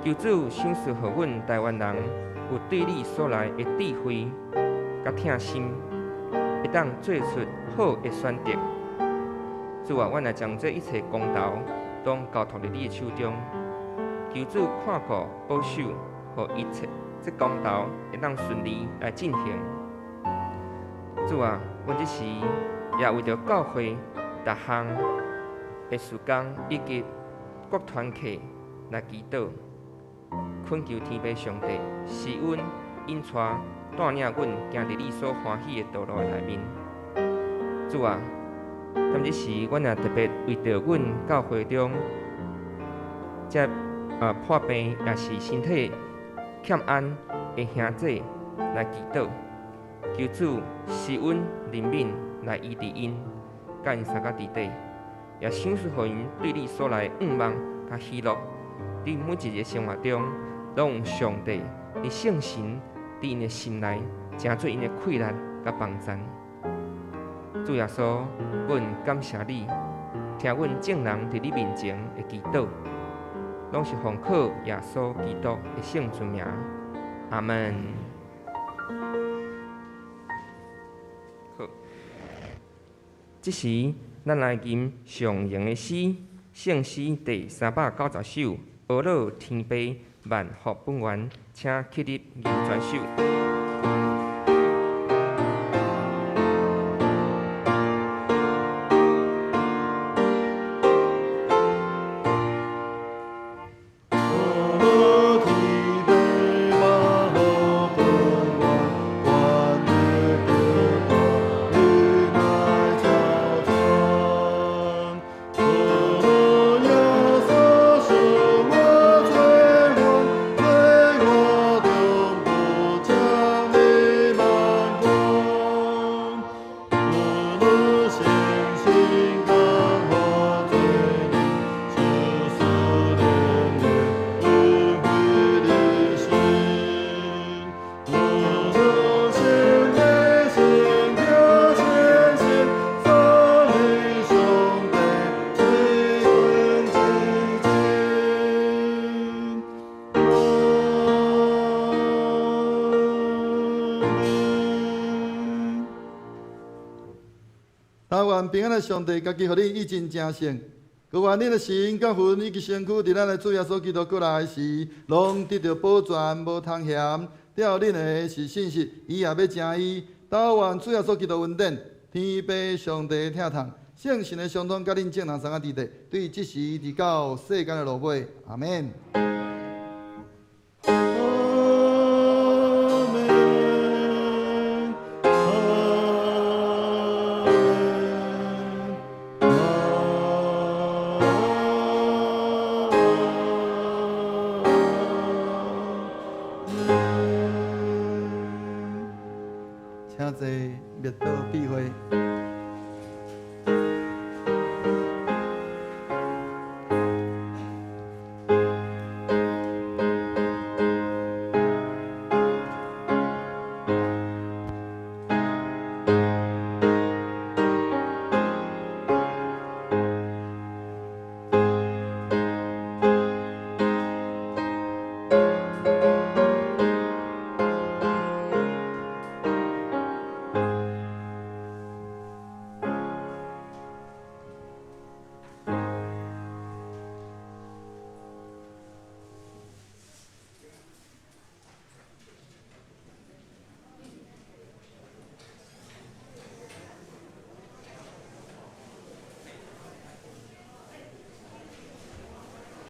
求主賞賜予阮台灣人有對你所來的智慧佮疼心，會當做出好的選擇。主啊，阮來將這一切公投攏交託佇你的手中，求主看顧保守，予一切這公投會當順利來進行。主啊，阮這時也為著教會逐項的事工以及各團契來祈禱，懇求天父上帝賜阮引帶帶領阮行佇你所歡喜的道路內面。主啊，踮這時，阮也特別為著阮教會中這破病抑是身體欠安的兄弟來祈禱，求主施恩憐憫來醫治𪜶，佮𪜶相佮佇底，也賞賜予𪜶對你所來的向望佮喜樂。佇每一日生活中，攏有上帝、你聖神佇𪜶的心內，成做𪜶的氣力佮幫贊。主耶穌，阮感謝你，聽阮眾人佇你面前的祈禱，攏是奉靠耶穌基督的聖尊名。阿門。好，這時咱來吟上榮的詩，聖詩第390首《阿樂天父萬福本源》，請起立吟全首。平安的上帝，家己予恁以真成聖，閣願恁的心、佮魂以及身軀，佇咱的主耶穌基督閣來時，攏得著保全，無通嫌。著恁的是信實，伊也欲成伊。但願主耶穌基督恩典，天父上帝疼痛，聖神的相通，佮恁眾人相佮佇底，對這時直到世間的落尾。阿門。